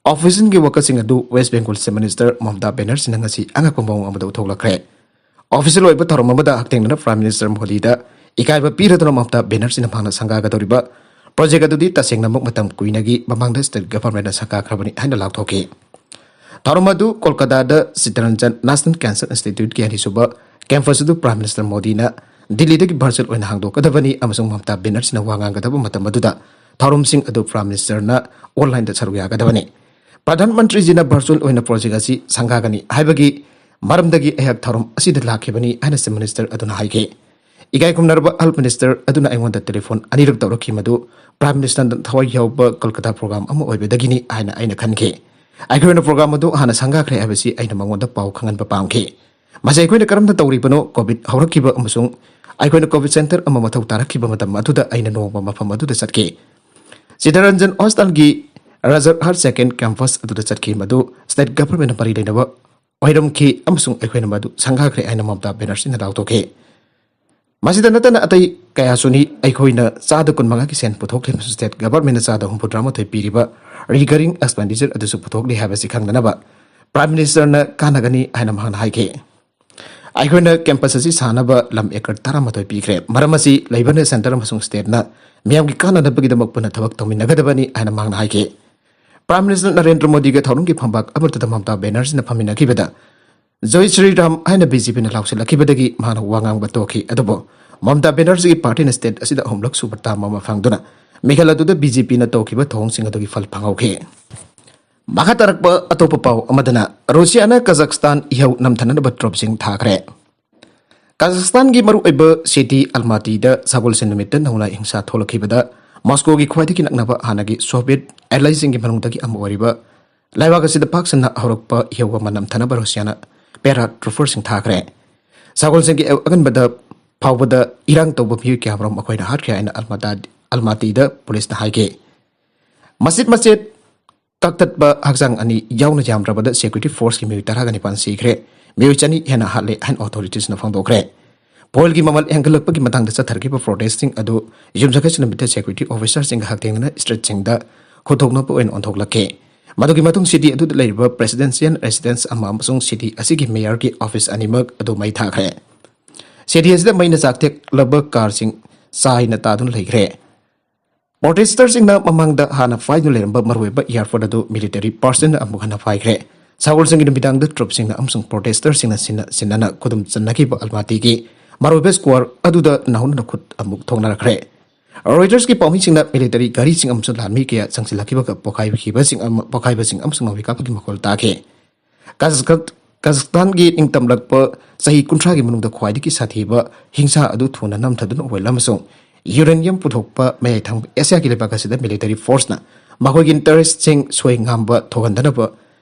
ꯑꯣꯄꯣꯖꯤꯁꯟꯒꯤ ꯋꯥꯀꯠꯁꯤꯡ ꯑꯗꯨ ꯋꯦꯁ ꯕꯦꯡꯒꯣꯜ ꯆꯤꯐ ꯃꯤꯅꯤꯁꯇꯔ ꯃꯃꯇꯥ ꯕꯦꯅꯔꯖꯤꯅ ꯉꯁꯤ ꯑꯉꯛꯄ ꯃꯑꯣꯡ ꯑꯃꯗ ꯎꯠꯊꯣꯛꯂꯛꯈ꯭ꯔꯦ꯫ ꯑꯣꯐꯤꯁꯤꯌꯦꯜ ꯑꯣꯏꯕ ꯊꯧꯔꯝ ꯑꯃꯗ ꯍꯛꯊꯦꯡꯅꯅ ꯄ꯭ꯔꯥꯏꯝ ꯃꯤꯅꯤꯁꯇꯔ ꯃꯣꯗꯤꯗ ꯏꯀꯥꯏꯕ ꯄꯤꯔꯗꯨꯅ ꯃꯃꯇꯥ ꯕꯦꯅꯔꯖꯤꯅ ꯃꯍꯥꯛꯅ ꯁꯪꯒꯥꯒꯗꯧꯔꯤꯕ ꯄ꯭ꯔꯣꯖꯦꯛ ꯑꯗꯨꯗꯤ ꯇꯁꯦꯡꯅꯃꯛ ꯃꯇꯝ ꯀꯨꯏꯅꯒꯤ ꯃꯃꯥꯡꯗ ꯁ꯭ꯇꯦꯠ ꯒꯚꯔꯟꯃꯦꯟꯠꯅ ꯁꯪꯒꯥꯈ꯭ꯔꯕꯅꯤ ꯍꯥꯏꯅ ꯂꯥꯎꯊꯣꯛꯈꯤ꯫ ꯊꯧꯔꯝ ꯑꯗꯨ ꯀꯣꯜꯀꯥꯇꯥꯗ ꯆꯤꯠꯇꯔꯟꯖꯟ ꯅꯦꯁꯅꯦꯜ ꯀꯦꯟꯁꯔ ꯏꯟꯁꯇꯤꯇ꯭ꯌꯨꯠꯀꯤ ꯑꯅꯤꯁꯨꯕ ꯀꯦꯝꯄꯁ ꯑꯗꯨ ꯄ꯭ꯔꯥꯏꯝ ꯃꯤꯅꯤꯁꯇꯔ ꯃꯣꯗꯤꯅ ꯗꯤꯜꯂꯤꯗꯒꯤ ꯚꯔꯆꯨꯑꯦꯜ ꯑꯣꯏꯅ ꯍꯥꯡꯗꯣꯛꯀꯗꯕꯅꯤ ꯑꯃꯁꯨꯡ ꯃꯃꯇꯥ ꯕꯦꯅꯔꯖꯤꯅ ꯋꯥ ꯉꯥꯡꯒꯗꯕ ꯃꯇꯝ ꯑꯗꯨꯗ ꯊꯧꯔꯝꯁꯤꯡ ꯑꯗꯨ ꯄ꯭ꯔꯥꯏꯝ ꯃꯤꯅꯤꯁꯇꯔꯅ ꯑꯣꯟꯂꯥꯏꯟꯗ ꯁꯔꯨꯛ ꯌꯥꯒꯗꯕꯅꯤ꯫ ꯄ꯭ꯔꯙꯥꯟ ꯃꯟꯇ꯭ꯔꯤꯖꯤꯅ ꯚꯔꯆꯨꯑꯦꯜ ꯑꯣꯏꯅ ꯄ꯭ꯔꯣꯖꯦꯛ ꯑꯁꯤ ꯁꯪꯒꯥꯒꯅꯤ ꯍꯥꯏꯕꯒꯤ ꯃꯔꯝꯗꯒꯤ ꯑꯩꯍꯥꯛ ꯊꯧꯔꯝ ꯑꯁꯤꯗ ꯂꯥꯛꯈꯤꯕꯅꯤ ꯍꯥꯏꯅ ꯆꯤꯐ ꯃꯤꯅꯤꯁꯇꯔ ꯑꯗꯨꯅ ꯍꯥꯏꯈꯤ꯫ ꯏꯀꯥꯏ ꯈꯨꯝꯅꯔꯕ ꯍꯦꯜꯊ ꯃꯤꯅꯤꯁꯇꯔ ꯑꯗꯨꯅ ꯑꯩꯉꯣꯟꯗ ꯇꯦꯂꯤꯐꯣꯟ ꯑꯅꯤꯔꯛ ꯇꯧꯔꯛꯈꯤ, ꯃꯗꯨ ꯄ꯭ꯔꯥꯏꯝ ꯃꯤꯅꯤꯁꯇꯔꯅ ꯊꯋꯥꯏ ꯌꯥꯎꯕ ꯀꯣꯜꯀꯇꯥ ꯄ꯭ꯔꯣꯒ꯭ꯔꯥꯝ ꯑꯃ ꯑꯣꯏꯕꯗꯒꯤꯅꯤ ꯍꯥꯏꯅ ꯑꯩꯅ ꯈꯟꯈꯤ꯫ ꯑꯩꯈꯣꯏꯅ ꯄ꯭ꯔꯣꯒ꯭ꯔꯥꯝ ꯑꯗꯨ ꯍꯥꯟꯅ ꯁꯪꯒꯥꯈ꯭ꯔꯦ ꯍꯥꯏꯕꯁꯤ ꯑꯩꯅ ꯃꯉꯣꯟꯗ ꯄꯥꯎ ꯈꯪꯍꯟꯕ ꯄꯥꯝꯈꯤ꯫ ꯃꯁꯤ ꯑꯩꯈꯣꯏꯅ ꯀꯔꯝꯅ ꯇꯧꯔꯤꯕꯅꯣ? ꯀꯣꯚꯤꯗ ꯍꯧꯔꯛꯈꯤꯕ ꯑꯃꯁꯨꯡ ꯑꯩꯈꯣꯏꯅ ꯀꯣꯚꯤꯗ ꯁꯦꯟꯇꯔ ꯑꯃ ꯃꯊꯧ ꯇꯥꯔꯛꯈꯤꯕ ꯃꯇꯝ ꯑꯗꯨꯗ ꯑꯩꯅ ꯅꯣꯡꯃ ꯃꯐꯝ ꯑꯗꯨꯗ ꯆꯠꯈꯤ꯫ ꯆꯤꯇꯔꯟꯖꯟ ꯍꯣꯁꯄꯤꯇꯥꯜꯒꯤ ꯔꯥꯖꯔꯍꯥꯠ ꯁꯦꯀꯦꯟ ꯀꯦꯝꯄꯁ ꯑꯗꯨꯗ ꯆꯠꯈꯤ, ꯃꯗꯨ ꯁ꯭ꯇꯦꯠ ꯒꯚꯔꯟꯃꯦꯟꯠꯅ ꯃꯔꯤ ꯂꯩꯅꯕ ꯑꯣꯏꯔꯝꯈꯤ ꯑꯃꯁꯨꯡ ꯑꯩꯈꯣꯏꯅ ꯃꯗꯨ ꯁꯪꯒꯥꯈ꯭ꯔꯦ ꯍꯥꯏꯅ ꯃꯃꯇꯥ ꯕꯦꯅꯔꯖꯤꯅ ꯂꯥꯎꯊꯣꯛꯈꯤ꯫ ꯃꯁꯤꯗ ꯅꯠꯇꯅ ꯑꯇꯩ ꯀꯌꯥꯁꯨꯅꯤ꯫ ꯑꯩꯈꯣꯏꯅ ꯆꯥꯗ ꯀꯨꯟꯃꯉꯥꯒꯤ ꯁꯦꯟ ꯄꯨꯊꯣꯛꯂꯤꯕꯁꯨ ꯁ꯭ꯇꯦꯠ ꯒꯚꯔꯟꯃꯦꯟꯠꯅ ꯆꯥꯗ ꯍꯨꯝꯐꯨꯇꯔꯥꯃꯥꯊꯣꯏ ꯄꯤꯔꯤꯕ ꯔꯤꯀꯔꯤꯡ ꯑꯦꯛꯁꯄꯦꯟꯗꯤꯆꯔ ꯑꯗꯨꯁꯨ ꯄꯨꯊꯣꯛꯂꯤ ꯍꯥꯏꯕꯁꯤ ꯈꯪꯅꯅꯕ ꯄ꯭ꯔꯥꯏꯝ ꯃꯤꯅꯤꯁꯇꯔꯅ ꯀꯥꯟꯅꯒꯅꯤ ꯍꯥꯏꯅ ꯃꯍꯥꯛꯅ ꯍꯥꯏꯈꯤ꯫ ꯑꯩꯈꯣꯏꯅ ꯀꯦꯝꯄꯁ ꯑꯁꯤ ꯁꯥꯅꯕ ꯂꯝ ꯑꯦꯀꯔ ꯇꯔꯥꯃꯥꯊꯣꯏ ꯄꯤꯈ꯭ꯔꯦ꯫ ꯃꯔꯝ ꯑꯁꯤ ꯂꯩꯕꯅ ꯁꯦꯟꯇꯔ ꯑꯃꯁꯨꯡ ꯁ꯭ꯇꯦꯠꯅ ꯃꯤꯌꯥꯝꯒꯤ ꯀꯥꯟꯅꯅꯕꯒꯤꯗꯃꯛ ꯄꯨꯟꯅ ꯊꯕꯛ ꯇꯧꯃꯤꯟꯅꯒꯗꯕꯅꯤ ꯍꯥꯏꯅ ꯃꯍꯥꯛꯅ ꯍꯥꯏꯈꯤ꯫ ꯄ꯭ꯔꯥꯏꯝ ꯃꯤꯅꯤꯁꯇꯔ ꯅꯔꯦꯟꯗ꯭ꯔ ꯃꯣꯗꯤꯒ ꯊꯧꯔꯝꯒꯤ ꯐꯝꯕꯥꯛ ꯑꯃꯠꯇꯗ ꯃꯃꯇꯥ ꯕꯦꯅꯔꯖꯤꯅ ꯐꯝꯃꯤꯟꯅꯈꯤꯕꯗ ꯖꯣꯏ ꯁ꯭ꯔꯤꯔꯥꯝ ꯍꯥꯏꯅ ꯕꯤ ꯖꯦ ꯄꯤꯅ ꯂꯥꯎꯁꯤꯜꯂꯛꯈꯤꯕꯗꯒꯤ ꯃꯍꯥꯛꯅ ꯋꯥ ꯉꯥꯡꯕ ꯇꯣꯛꯈꯤ꯫ ꯑꯗꯨꯕꯨ ꯃꯃꯇꯥ ꯕꯦꯅꯔꯖꯤꯒꯤ ꯄꯥꯔꯇꯤꯅ ꯁ꯭ꯇꯦꯠ ꯑꯁꯤꯗ ꯑꯍꯨꯝꯂꯛ ꯁꯨꯕ ꯇꯥꯔꯝ ꯑꯃ ꯐꯪꯗꯨꯅ ꯃꯤꯈꯜ ꯑꯗꯨꯗ ꯕꯤ ꯖꯦ ꯄꯤꯅ ꯇꯧꯈꯤꯕ ꯊꯧꯑꯣꯡꯁꯤꯡ ꯑꯗꯨꯒꯤ ꯐꯜ ꯐꯪꯍꯧꯈꯤ꯫ ꯃꯈꯥ ꯇꯥꯔꯛꯄ ꯑꯇꯣꯞꯄ ꯄꯥꯎ ꯑꯃꯗꯅ, ꯔꯨꯁꯤꯌꯥꯅ ꯀꯖꯥꯛꯁꯇꯥꯟ ꯏꯍꯧ ꯅꯝꯊꯅꯅꯕ ꯇ꯭ꯔꯨꯞꯁꯤꯡ ꯊꯥꯈ꯭ꯔꯦ꯫ ꯀꯖꯥꯛꯁꯇꯥꯟꯒꯤ ꯃꯔꯨꯑꯣꯏꯕ ꯁꯤꯇꯤ ꯑꯜꯃꯥꯇꯤꯗ ꯁꯒꯣꯜꯁꯦꯟ ꯅꯨꯃꯤꯠꯇ ꯅꯧꯅ ꯍꯤꯡꯁꯥ ꯊꯣꯛꯂꯛꯈꯤꯕꯗ ꯃꯣꯁꯀꯣꯒꯤ ꯈ꯭ꯋꯥꯏꯗꯒꯤ ꯅꯛꯅꯕ ꯍꯥꯟꯅꯒꯤ ꯁꯣꯚꯤꯌꯦꯠ ꯑꯦꯂꯥꯏꯁꯤꯡꯒꯤ ꯃꯅꯨꯡꯗꯒꯤ ꯑꯃ ꯑꯣꯏꯔꯤꯕ ꯂꯩꯕꯥꯛ ꯑꯁꯤꯗ ꯄꯥꯛ ꯁꯟꯅ ꯍꯧꯔꯛꯄ ꯏꯍꯧ ꯑꯃ ꯅꯝꯊꯅꯕ ꯔꯨꯁꯤꯌꯥꯅ ꯄꯦꯔꯥ ꯇ꯭ꯔꯨꯄꯔꯁꯤꯡ ꯊꯥꯈ꯭ꯔꯦ꯫ ꯁꯒꯣꯜꯁꯦꯟꯒꯤ ꯑꯀꯟꯕꯗ ꯐꯥꯎꯕꯗ ꯏꯔꯥꯡ ꯇꯧꯕ ꯃꯤꯑꯣꯏ ꯀꯌꯥꯃꯔꯨꯝ ꯑꯩꯈꯣꯏꯅ ꯍꯥꯠꯈ꯭ꯔꯦ ꯍꯥꯏꯅ ꯑꯜꯃꯥꯇꯥ-, ꯑꯜꯃꯥꯇꯤꯗ ꯄꯨꯂꯤꯁꯅ ꯍꯥꯏꯈꯤ꯫ ꯃꯆꯤꯠ ꯃꯆꯤꯠ ꯀꯛꯇꯠꯄ ꯍꯛꯆꯥꯡ ꯑꯅꯤ ꯌꯥꯎꯅ ꯌꯥꯝꯗ꯭ꯔꯕꯗ ꯁꯦꯀ꯭ꯌꯨꯔꯤꯇꯤ ꯐꯣꯔꯁꯀꯤ ꯃꯤꯑꯣꯏ ꯇꯔꯥꯒ ꯅꯤꯄꯥꯟ ꯁꯤꯈ꯭ꯔꯦ, ꯃꯤꯑꯣꯏ ꯆꯅꯤ ꯍꯦꯟꯅ ꯍꯥꯠꯂꯦ ꯍꯥꯏꯅ ꯑꯣꯊꯣꯔꯤꯇꯤꯁꯅ ꯐꯣꯡꯗꯣꯛꯈ꯭ꯔꯦ꯫ ꯐꯨꯑꯦꯜꯒꯤ ꯃꯃꯜ ꯍꯦꯟꯒꯠꯂꯛꯄꯒꯤ ꯃꯇꯥꯡꯗ ꯆꯠꯊꯔꯛꯈꯤꯕ ꯄ꯭ꯔꯣꯇꯦꯁꯁꯤꯡ ꯑꯗꯨ ꯌꯨꯝꯁꯀꯩꯁ ꯅꯨꯃꯤꯠꯇ ꯁꯦꯀ꯭ꯌꯨꯔꯤꯇꯤ ꯑꯣꯐꯤꯁꯥꯔꯁꯤꯡꯒ ꯍꯛꯊꯦꯡꯅꯅ ꯁ꯭ꯇ꯭ꯔꯤꯠꯁꯤꯡꯗ ꯈꯨꯠꯊꯣꯛꯅꯕ ꯑꯣꯏꯅ ꯑꯣꯟꯊꯣꯛꯂꯛꯈꯤ꯫ ꯃꯗꯨꯒꯤ ꯃꯇꯨꯡ ꯁꯤꯇꯤ ꯑꯗꯨꯗ ꯂꯩꯔꯤꯕ ꯄ꯭ꯔꯦꯁꯤꯗꯦꯟꯁꯤꯌꯦꯜ ꯔꯦꯁꯤꯗꯦꯟꯁ ꯑꯃ ꯑꯃꯁꯨꯡ ꯁꯤꯇꯤ ꯑꯁꯤꯒꯤ ꯃꯦꯌꯔꯒꯤ ꯑꯣꯐꯤꯁ ꯑꯅꯤꯃꯛ ꯑꯗꯨ ꯃꯩ ꯊꯥꯈ꯭ꯔꯦ꯫ ꯁꯤꯇꯤ ꯑꯁꯤꯗ ꯃꯩꯅ ꯆꯥꯛꯊꯦꯛꯂꯕ ꯀꯥꯔꯁꯤꯡ ꯆꯥꯏꯅ ꯇꯥꯗꯨꯅ ꯂꯩꯈ꯭ꯔꯦ꯫ ꯄ꯭ꯔꯣꯇꯦꯁꯇꯔꯁꯤꯡꯅ ꯃꯃꯥꯡꯗ ꯍꯥꯟꯅ ꯐꯥꯏꯗꯨꯅ ꯂꯩꯔꯝꯕ ꯃꯔꯨꯑꯣꯏꯕ ꯑꯦꯌꯥꯔꯄꯣꯔꯠ ꯑꯗꯨ ꯃꯤꯂꯤꯇꯔꯤ ꯄꯥꯔꯁꯟꯅ ꯑꯃꯨꯛ ꯍꯟꯅ ꯐꯥꯏꯈ꯭ꯔꯦ꯫ ꯁꯒꯣꯜꯁꯦꯟꯒꯤ ꯅꯨꯃꯤꯗꯥꯡꯗ ꯇ꯭ꯔꯨꯞꯁꯤꯡꯅ ꯑꯃꯁꯨꯡ ꯄ꯭ꯔꯣꯇꯦꯁꯇꯔꯁꯤꯡꯅ ꯁꯤꯟꯅ ꯁꯤꯟꯅꯅ ꯈꯨꯗꯨꯝ ꯆꯟꯅꯈꯤꯕ ꯑꯜꯃꯥꯇꯤꯒꯤ ꯃꯔꯨꯑꯣꯏꯕ ꯁ꯭ꯀ꯭ꯋꯥꯔ ꯑꯗꯨꯗ ꯅꯧꯍꯧꯅꯅ ꯈꯨꯠ ꯑꯃꯨꯛ ꯊꯣꯛꯅꯔꯛꯈ꯭ꯔꯦ꯫ ꯔꯣꯏꯇꯔꯁꯀꯤ ꯄꯥꯎꯃꯤꯁꯤꯡꯅ ꯃꯤꯂꯤꯇꯔꯤ ꯒꯥꯔꯤꯁꯤꯡ ꯑꯃꯁꯨꯡ ꯂꯥꯟꯃꯤ ꯀꯌꯥ ꯆꯪꯁꯤꯜꯂꯛꯈꯤꯕꯒ ꯄꯣꯈꯥꯏꯈꯤꯕꯁꯤꯡ ꯑꯃ-, ꯄꯣꯈꯥꯏꯕꯁꯤꯡ ꯑꯃꯁꯨꯡ ꯅꯥꯎꯔꯤ ꯀꯥꯞꯄꯒꯤ ꯃꯈꯣꯜ ꯇꯥꯈꯤ꯫ ꯀꯥꯖꯥꯈ-, ꯀꯖꯥꯛꯁꯇꯥꯟꯒꯤ ꯅꯤꯡꯇꯝꯂꯛꯄ ꯆꯍꯤ ꯀꯨꯟꯊ꯭ꯔꯥꯒꯤ ꯃꯅꯨꯡꯗ ꯈ꯭ꯋꯥꯏꯗꯒꯤ ꯁꯥꯊꯤꯕ ꯍꯤꯡꯁꯥ ꯑꯗꯨ ꯊꯨꯅ ꯅꯝꯊꯗꯨꯅ ꯑꯣꯏꯍꯜꯂ ꯑꯃꯁꯨꯡ ꯌꯨꯔꯦꯅꯤꯌꯝ ꯄꯨꯊꯣꯛꯄ ꯃꯌꯥꯏ ꯊꯪꯕ ꯑꯦꯁꯤꯌꯥꯒꯤ ꯂꯩꯕꯥꯛ ꯑꯁꯤꯗ ꯃꯤꯂꯤꯇꯔꯤ ꯐꯣꯔꯁꯅ ꯃꯈꯣꯏꯒꯤ ꯏꯟꯇꯔꯦꯁꯁꯤꯡ ꯁꯣꯏ ꯉꯥꯝꯕ ꯊꯣꯛꯍꯟꯗꯅꯕ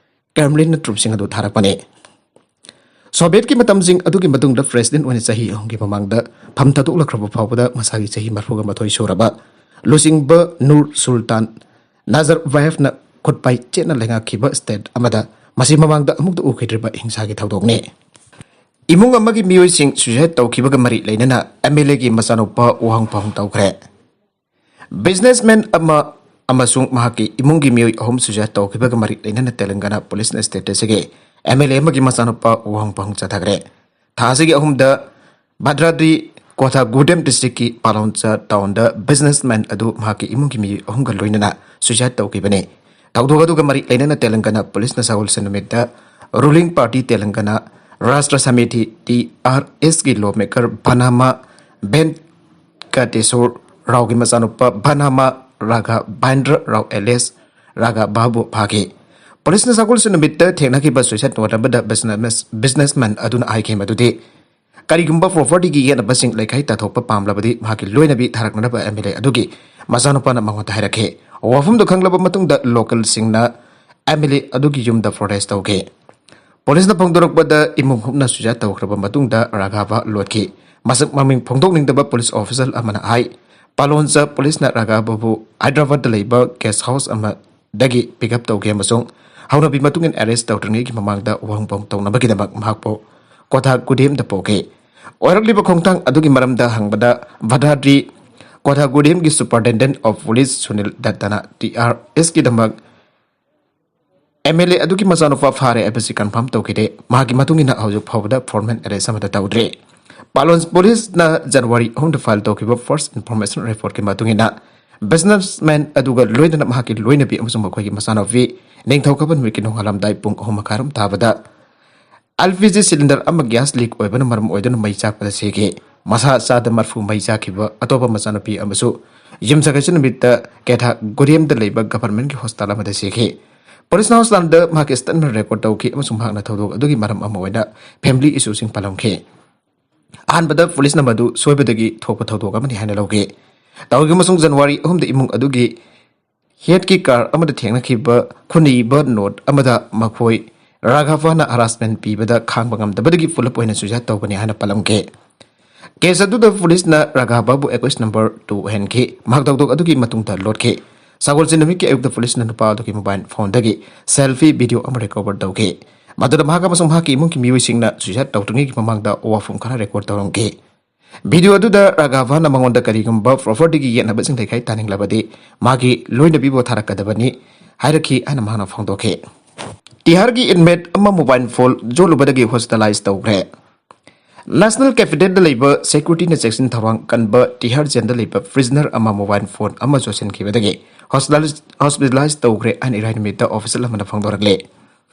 ꯀ꯭ꯔꯦꯝꯂꯤꯟꯅ ꯇ꯭ꯔꯨꯞꯁꯤꯡ ꯑꯗꯨ ꯊꯥꯔꯛꯄꯅꯤ꯫ ꯁꯣꯚꯤꯌꯦꯠꯀꯤ ꯃꯇꯝꯁꯤꯡ ꯑꯗꯨꯒꯤ ꯃꯇꯨꯡꯗ ꯄ꯭ꯔꯦꯁꯤꯗꯦꯟꯠ ꯑꯣꯏꯅ ꯆꯍꯤ ꯑꯍꯨꯝꯒꯤ ꯃꯃꯥꯡꯗ ꯐꯝ ꯊꯥꯗꯣꯛꯂꯛꯈ꯭ꯔꯕ ꯐꯥꯎꯕꯗ ꯃꯁꯥꯒꯤ ꯆꯍꯤ ꯃꯔꯤꯐꯨꯒ ꯃꯥꯊꯣꯏ ꯁꯨꯔꯕ ꯂꯨꯆꯤꯡꯕ ꯅꯨꯔ ꯁꯨꯜꯇꯥꯟ ꯅꯥꯖꯔꯕꯥꯌꯦꯚꯅ ꯈꯨꯠꯄꯥꯏ ꯆꯦꯠꯅ ꯂꯩꯉꯥꯛꯈꯤꯕ ꯁ꯭ꯇꯦꯠ ꯑꯃꯗ ꯃꯁꯤ ꯃꯃꯥꯡꯗ ꯑꯃꯨꯛꯇ ꯎꯈꯤꯗ꯭ꯔꯤꯕ ꯍꯤꯡꯁꯥꯒꯤ ꯊꯧꯗꯣꯛꯅꯤ꯫ ꯏꯃꯨꯡ ꯑꯃꯒꯤ ꯃꯤꯑꯣꯏꯁꯤꯡ ꯁꯨꯏꯁꯥꯏꯗ ꯇꯧꯈꯤꯕꯒ ꯃꯔꯤ ꯂꯩꯅꯅ ꯑꯦꯝ ꯑꯦꯜ ꯑꯦꯒꯤ ꯃꯆꯥꯅꯨꯄꯥ ꯋꯥꯍꯪ ꯄꯥꯎꯍꯪ ꯇꯧꯈ꯭ꯔꯦ꯫ ꯕꯤꯖꯤꯅꯦꯁꯃꯦꯟ ꯑꯃ ꯑꯃꯁꯨꯡ ꯃꯍꯥꯛꯀꯤ ꯏꯃꯨꯡꯒꯤ ꯃꯤꯑꯣꯏ ꯑꯍꯨꯝ ꯁꯨꯏꯁꯥꯏꯗ ꯇꯧꯈꯤꯕꯒ ꯃꯔꯤ ꯂꯩꯅꯅ ꯇꯦꯂꯪꯒꯥꯅꯥ ꯄꯨꯂꯤꯁꯅ ꯁ꯭ꯇꯦꯠ ꯑꯁꯤꯒꯤ ꯑꯦꯝ ꯑꯦꯜ ꯑꯦ ꯑꯃꯒꯤ ꯃꯆꯥꯅꯨꯄꯥ ꯋꯥꯍꯪ ꯄꯥꯎꯍꯪ ꯆꯠꯊꯈ꯭ꯔꯦ꯫ ꯊꯥ ꯑꯁꯤꯒꯤ ꯑꯍꯨꯝꯗ ꯚꯗ꯭ꯔꯥꯗ꯭ꯔꯤ ꯀꯣꯊꯥꯒꯨꯗꯦꯝ ꯗꯤꯁꯇ꯭ꯔꯤꯛꯀꯤ ꯄꯥꯂꯣꯟꯆꯥ ꯇꯥꯎꯟꯗ ꯕꯤꯖꯤꯅꯦꯁꯃꯦꯟ ꯑꯗꯨ ꯃꯍꯥꯛꯀꯤ ꯏꯃꯨꯡꯒꯤ ꯃꯤꯑꯣꯏ ꯑꯍꯨꯝꯒ ꯂꯣꯏꯅꯅ ꯁꯨꯏꯁꯥꯏꯗ ꯇꯧꯈꯤꯕꯅꯤ꯫ ꯊꯧꯗꯣꯛ ꯑꯗꯨꯒ ꯃꯔꯤ ꯂꯩꯅꯅ ꯇꯦꯂꯪꯒꯥꯅꯥ ꯄꯨꯂꯤꯁꯅ ꯁꯒꯣꯜꯁꯦꯟ ꯅꯨꯃꯤꯠꯇ ꯔꯨꯂꯤꯡ ꯄꯥꯔꯇꯤ ꯇꯦꯂꯪꯒꯥꯅꯥ ꯔꯥꯁꯇ꯭ꯔ ꯁꯃꯤꯇꯤ, ꯇꯤ ꯑꯥꯔ ꯑꯦꯁꯀꯤ ꯂꯣ ꯃꯦꯀꯔ ꯚꯅꯥꯃꯥ ꯚꯦꯟꯀꯇꯦꯁꯣꯔ ꯔꯥꯎꯒꯤ ꯃꯆꯥꯅꯨꯄꯥ ꯚꯅꯥꯃꯥ ꯔꯥꯘꯕꯥꯏꯟꯗ꯭ꯔ ꯔꯥꯎ ꯑꯦꯂꯤꯌꯥꯁ ꯔꯥꯘꯕꯥꯕꯨ ꯐꯥꯈꯤ꯫ ꯄꯨꯂꯤꯁꯅ ꯁꯒꯣꯜꯁꯦꯟ ꯅꯨꯃꯤꯠꯇ ꯊꯦꯡꯅꯈꯤꯕ ꯁꯨꯏꯁꯥꯏꯗ ꯅꯣꯠ ꯑꯃꯗ ꯕꯤꯖꯤꯅꯦꯁ-, ꯕꯤꯖꯤꯅꯦꯁꯃꯦꯟ ꯑꯗꯨꯅ ꯍꯥꯏꯈꯤꯕ ꯑꯗꯨꯗꯤ, ꯀꯔꯤꯒꯨꯝꯕ ꯄ꯭ꯔꯣꯄꯔꯇꯤꯒꯤ ꯌꯦꯟꯅꯕꯁꯤꯡ ꯂꯩꯈꯥꯏ ꯇꯥꯊꯣꯛꯄ ꯄꯥꯝꯂꯕꯗꯤ ꯃꯍꯥꯛꯀꯤ ꯂꯣꯏꯅꯕꯤ ꯊꯥꯔꯛꯅꯅꯕ ꯑꯦꯝ ꯑꯦꯜ ꯑꯦ ꯑꯗꯨꯒꯤ ꯃꯆꯥꯅꯨꯄꯥꯅ ꯃꯉꯣꯟꯗ ꯍꯥꯏꯔꯛꯈꯤ꯫ ꯋꯥꯐꯝꯗꯨ ꯈꯪꯂꯕ ꯃꯇꯨꯡꯗ ꯂꯣꯀꯦꯜꯁꯤꯡꯅ ꯑꯦꯝ ꯑꯦꯜ ꯑꯦ ꯑꯗꯨꯒꯤ ꯌꯨꯝꯗ ꯐꯣꯔꯦꯁ ꯇꯧꯈꯤ꯫ ꯄꯨꯂꯤꯁꯅ ꯐꯣꯡꯗꯣꯔꯛꯄꯗ ꯏꯃꯨꯡ ꯍꯨꯞꯅ ꯁꯨꯏꯁꯥꯏꯗ ꯇꯧꯈ꯭ꯔꯕ ꯃꯇꯨꯡꯗ ꯔꯥꯘꯕ ꯂꯣꯠꯈꯤ꯫ ꯃꯁꯛ ꯃꯃꯤꯡ ꯐꯣꯡꯗꯣꯛꯅꯤꯡꯗꯕ ꯄꯨꯂꯤꯁ ꯑꯣꯐꯤꯁꯔ ꯑꯃꯅ ꯍꯥꯏ, ꯄꯥꯂꯣꯟꯆꯥ ꯄꯨꯂꯤꯁꯅ ꯔꯥꯘꯕꯕꯨ ꯍꯥꯏꯗ꯭ꯔꯕꯥꯗꯇ ꯂꯩꯕ ꯒꯦꯁ ꯍꯥꯎꯁ ꯑꯃꯗꯒꯤ ꯄꯤꯛ ꯑꯞ ꯇꯧꯈꯤ ꯑꯃꯁꯨꯡ ꯍꯧꯅꯕꯤ ꯃꯇꯨꯡ ꯏꯟꯅ ꯑꯦꯔꯦꯁ ꯇꯧꯗ꯭ꯔꯤꯉꯩꯒꯤ ꯃꯃꯥꯡꯗ ꯋꯥꯍꯪ ꯄꯥꯎꯍꯪ ꯇꯧꯅꯕꯒꯤꯗꯃꯛ ꯃꯍꯥꯛꯄꯨ ꯀꯣꯊꯥꯒꯨꯗꯦꯝꯗ ꯄꯨꯈꯤ꯫ ꯑꯣꯏꯔꯛꯂꯤꯕ ꯈꯣꯡꯊꯥꯡ ꯑꯗꯨꯒꯤ ꯃꯔꯝꯗ ꯍꯪꯕꯗ ꯚꯗ꯭ꯔꯥꯗ꯭ꯔꯤ ꯀꯣꯊꯥꯒꯨꯗꯦꯝꯒꯤ ꯁꯨꯄꯔꯤꯟꯇꯦꯟꯗꯦꯟꯠ ꯑꯣꯐ ꯄꯨꯂꯤꯁ ꯁꯨꯅꯤꯜ ꯗꯠꯇꯅ ꯇꯤ ꯑꯥꯔ ꯑꯦꯁꯀꯤꯗꯃꯛ ꯑꯦꯝ ꯑꯦꯜ ꯑꯦ ꯑꯗꯨꯒꯤ ꯃꯆꯥꯅꯨꯄꯥ ꯐꯥꯔꯦ ꯍꯥꯏꯕꯁꯤ ꯀꯟꯐꯥꯔꯝ ꯇꯧꯈꯤꯗꯦ꯫ ꯃꯍꯥꯛꯀꯤ ꯃꯇꯨꯡ ꯏꯟꯅ ꯍꯧꯖꯤꯛ ꯐꯥꯎꯕꯗ ꯐꯣꯔꯃꯦꯜ ꯑꯦꯔꯦꯁ ꯑꯃꯠꯇ ꯇꯧꯗ꯭ꯔꯤ꯫ ꯄꯥꯂꯣꯟ ꯄꯨꯂꯤꯁꯅ ꯖꯅꯋꯥꯔꯤ ꯑꯍꯨꯝꯗ ꯐꯥꯏꯜ ꯇꯧꯈꯤꯕ ꯐꯥꯔꯁ ꯏꯟꯐꯣꯔꯃꯦꯁꯟ ꯔꯤꯄꯣꯔꯠꯀꯤ ꯃꯇꯨꯡ ꯏꯟꯅ ꯕꯤꯖꯤꯅꯦꯁꯃꯦꯟ ꯑꯗꯨꯒ ꯂꯣꯏꯅꯅ ꯃꯍꯥꯛꯀꯤ ꯂꯣꯏꯅꯕꯤ ꯑꯃꯁꯨꯡ ꯃꯈꯣꯏꯒꯤ ꯃꯆꯥꯅꯨꯄꯤ ꯅꯤꯡꯊꯧꯀꯥꯕ ꯅꯨꯃꯤꯠꯀꯤ ꯅꯣꯡꯉꯥꯜꯂꯝꯗꯥꯏ ꯄꯨꯡ ꯑꯍꯨꯝ ꯃꯈꯥꯏꯔꯣꯝ ꯇꯥꯕꯗ ꯑꯦꯜ ꯄꯤ ꯖꯤ ꯁꯤꯂꯤꯟꯗꯔ ꯑꯃ ꯒ꯭ꯌꯥꯁ ꯂꯤꯛ ꯑꯣꯏꯕꯅ ꯃꯔꯝ ꯑꯣꯏꯗꯨꯅ ꯃꯩ ꯆꯥꯛꯄꯗ ꯁꯤꯈꯤ꯫ ꯃꯁꯥ ꯆꯥꯗ ꯃꯔꯐꯨ ꯃꯩ ꯆꯥꯛꯈꯤꯕ ꯑꯇꯣꯞꯄ ꯃꯆꯥꯅꯨꯄꯤ ꯑꯃꯁꯨ ꯌꯨꯝꯁꯀꯩꯁ ꯅꯨꯃꯤꯠꯇ ꯀꯦꯊꯥꯒꯨꯗꯦꯝꯗ ꯂꯩꯕ ꯒꯚꯔꯟꯃꯦꯟꯠꯀꯤ ꯍꯣꯁꯄꯤꯇꯥꯜ ꯑꯃꯗ ꯁꯤꯈꯤ꯫ ꯄꯨꯂꯤꯁꯅ ꯍꯣꯁꯄꯤꯇꯥꯜꯗ ꯃꯍꯥꯛꯀꯤ ꯁ꯭ꯇꯦꯠꯃꯦꯟ ꯔꯦꯀꯣꯔꯗ ꯇꯧꯈꯤ ꯑꯃꯁꯨꯡ ꯃꯍꯥꯛꯅ ꯊꯧꯗꯣꯛ ꯑꯗꯨꯒꯤ ꯃꯔꯝ ꯑꯃ ꯑꯣꯏꯅ ꯐꯦꯃꯤꯂꯤ ꯏꯁꯨꯁꯤꯡ ꯄꯜꯂꯝꯈꯤ꯫ ꯑꯍꯥꯟꯕꯗ ꯄꯨꯂꯤꯁꯅ ꯃꯗꯨ ꯁꯣꯏꯕꯗꯒꯤ ꯊꯣꯛꯄ ꯊꯧꯗꯣꯛ ꯑꯃꯅꯤ ꯍꯥꯏꯅ ꯂꯧꯈꯤ꯫ ꯇꯧꯈꯤꯕ ꯑꯃꯁꯨꯡ ꯖꯅꯋꯥꯔꯤ ꯑꯍꯨꯝꯗ ꯏꯃꯨꯡ ꯑꯗꯨꯒꯤ ꯍꯦꯠꯀꯤ ꯀꯥꯔ ꯑꯃꯗ ꯊꯦꯡꯅꯈꯤꯕ ꯈꯨꯟꯅꯤꯕ ꯅꯣꯠ ꯑꯃꯗ ꯃꯈꯣꯏ ꯔꯥꯘꯕꯅ ꯍꯔꯥꯁꯃꯦꯟ ꯄꯤꯕꯗ ꯈꯥꯡꯕ ꯉꯝꯗꯕꯗꯒꯤ ꯄꯨꯂꯞ ꯑꯣꯏꯅ ꯁꯨꯏꯁꯥꯏꯗ ꯇꯧꯕꯅꯤ ꯍꯥꯏꯅ ꯄꯜꯂꯝꯈꯤ꯫ ꯀꯦꯁ ꯑꯗꯨꯗ ꯄꯨꯂꯤꯁꯅ ꯔꯥꯘꯕꯕꯨ ꯑꯦꯀ꯭ꯌꯨꯁ ꯅꯝꯕꯔ ꯇꯨ ꯑꯣꯏꯍꯟꯈꯤ꯫ ꯃꯍꯥꯛ ꯊꯧꯗꯣꯛ ꯑꯗꯨꯒꯤ ꯃꯇꯨꯡꯗ ꯂꯣꯠꯈꯤ꯫ ꯁꯒꯣꯜꯁꯦꯟ ꯅꯨꯃꯤꯠꯀꯤ ꯑꯌꯨꯛꯇ ꯄꯨꯂꯤꯁꯅ ꯅꯨꯄꯥ ꯑꯗꯨꯒꯤ ꯃꯣꯕꯥꯏꯜ ꯐꯣꯟꯗꯒꯤ ꯁꯦꯜꯐꯤ ꯚꯤꯗꯤꯑꯣ ꯑꯃ ꯔꯤꯀꯣꯚꯔ ꯇꯧꯈꯤ꯫ ꯃꯗꯨꯗ ꯃꯍꯥꯛ ꯑꯃꯁꯨꯡ ꯃꯍꯥꯛꯀꯤ ꯏꯃꯨꯡꯒꯤ ꯃꯤꯑꯣꯏꯁꯤꯡꯅ ꯁꯨꯏꯁꯥꯏꯗ ꯇꯧꯗ꯭ꯔꯤꯉꯩꯒꯤ ꯃꯃꯥꯡꯗ ꯋꯥꯐꯝ ꯈꯔ ꯔꯦꯀꯣꯔꯗ ꯇꯧꯔꯝꯈꯤ꯫ ꯚꯤꯗꯤꯑꯣ ꯑꯗꯨꯗ ꯔꯥꯘꯕꯅ ꯃꯉꯣꯟꯗ ꯀꯔꯤꯒꯨꯝꯕ ꯄ꯭ꯔꯣꯄꯔꯇꯤꯒꯤ ꯌꯦꯠꯅꯕꯁꯤꯡ ꯂꯩꯈꯥꯏ ꯇꯥꯅꯤꯡꯂꯕꯗꯤ ꯃꯥꯒꯤ ꯂꯣꯏꯅꯕꯤꯕꯨ ꯊꯥꯔꯛꯀꯗꯕꯅꯤ ꯍꯥꯏꯔꯛꯈꯤ ꯍꯥꯏꯅ ꯃꯍꯥꯛꯅ ꯐꯣꯡꯗꯣꯛꯈꯤ꯫ ꯇꯤꯍꯥꯔꯒꯤ ꯏꯟꯃꯦꯠ ꯑꯃ ꯃꯣꯕꯥꯏꯜ ꯐꯣꯟ ꯌꯣꯜꯂꯨꯕꯗꯒꯤ ꯍꯣꯁꯄꯤꯇꯥꯂꯥꯏꯖ ꯇꯧꯈ꯭ꯔꯦ꯫ ꯅꯦꯁꯅꯦꯜ ꯀꯦꯄꯤꯇꯦꯜꯗ ꯂꯩꯕ ꯁꯦꯀ꯭ꯌꯨꯔꯤꯇꯤꯅ ꯆꯦꯛꯁꯤꯟ ꯊꯧꯔꯥꯡ ꯀꯟꯕ ꯇꯤꯍꯥꯔ ꯖꯦꯜꯗ ꯂꯩꯕ ꯄ꯭ꯔꯤꯖꯅꯔ ꯑꯃ ꯃꯣꯕꯥꯏꯜ ꯐꯣꯟ ꯑꯃ ꯆꯣꯠꯁꯤꯟꯈꯤꯕꯗꯒꯤ ꯍꯣꯁꯄꯤꯇꯥꯂꯥꯏꯖ ꯇꯧꯈ꯭ꯔꯦ ꯍꯥꯏꯅ ꯏꯔꯥꯏ ꯅꯨꯃꯤꯠꯇ ꯑꯣꯐꯤꯁꯦꯜ ꯑꯃꯅ ꯐꯣꯡꯗꯣꯔꯛꯂꯦ꯫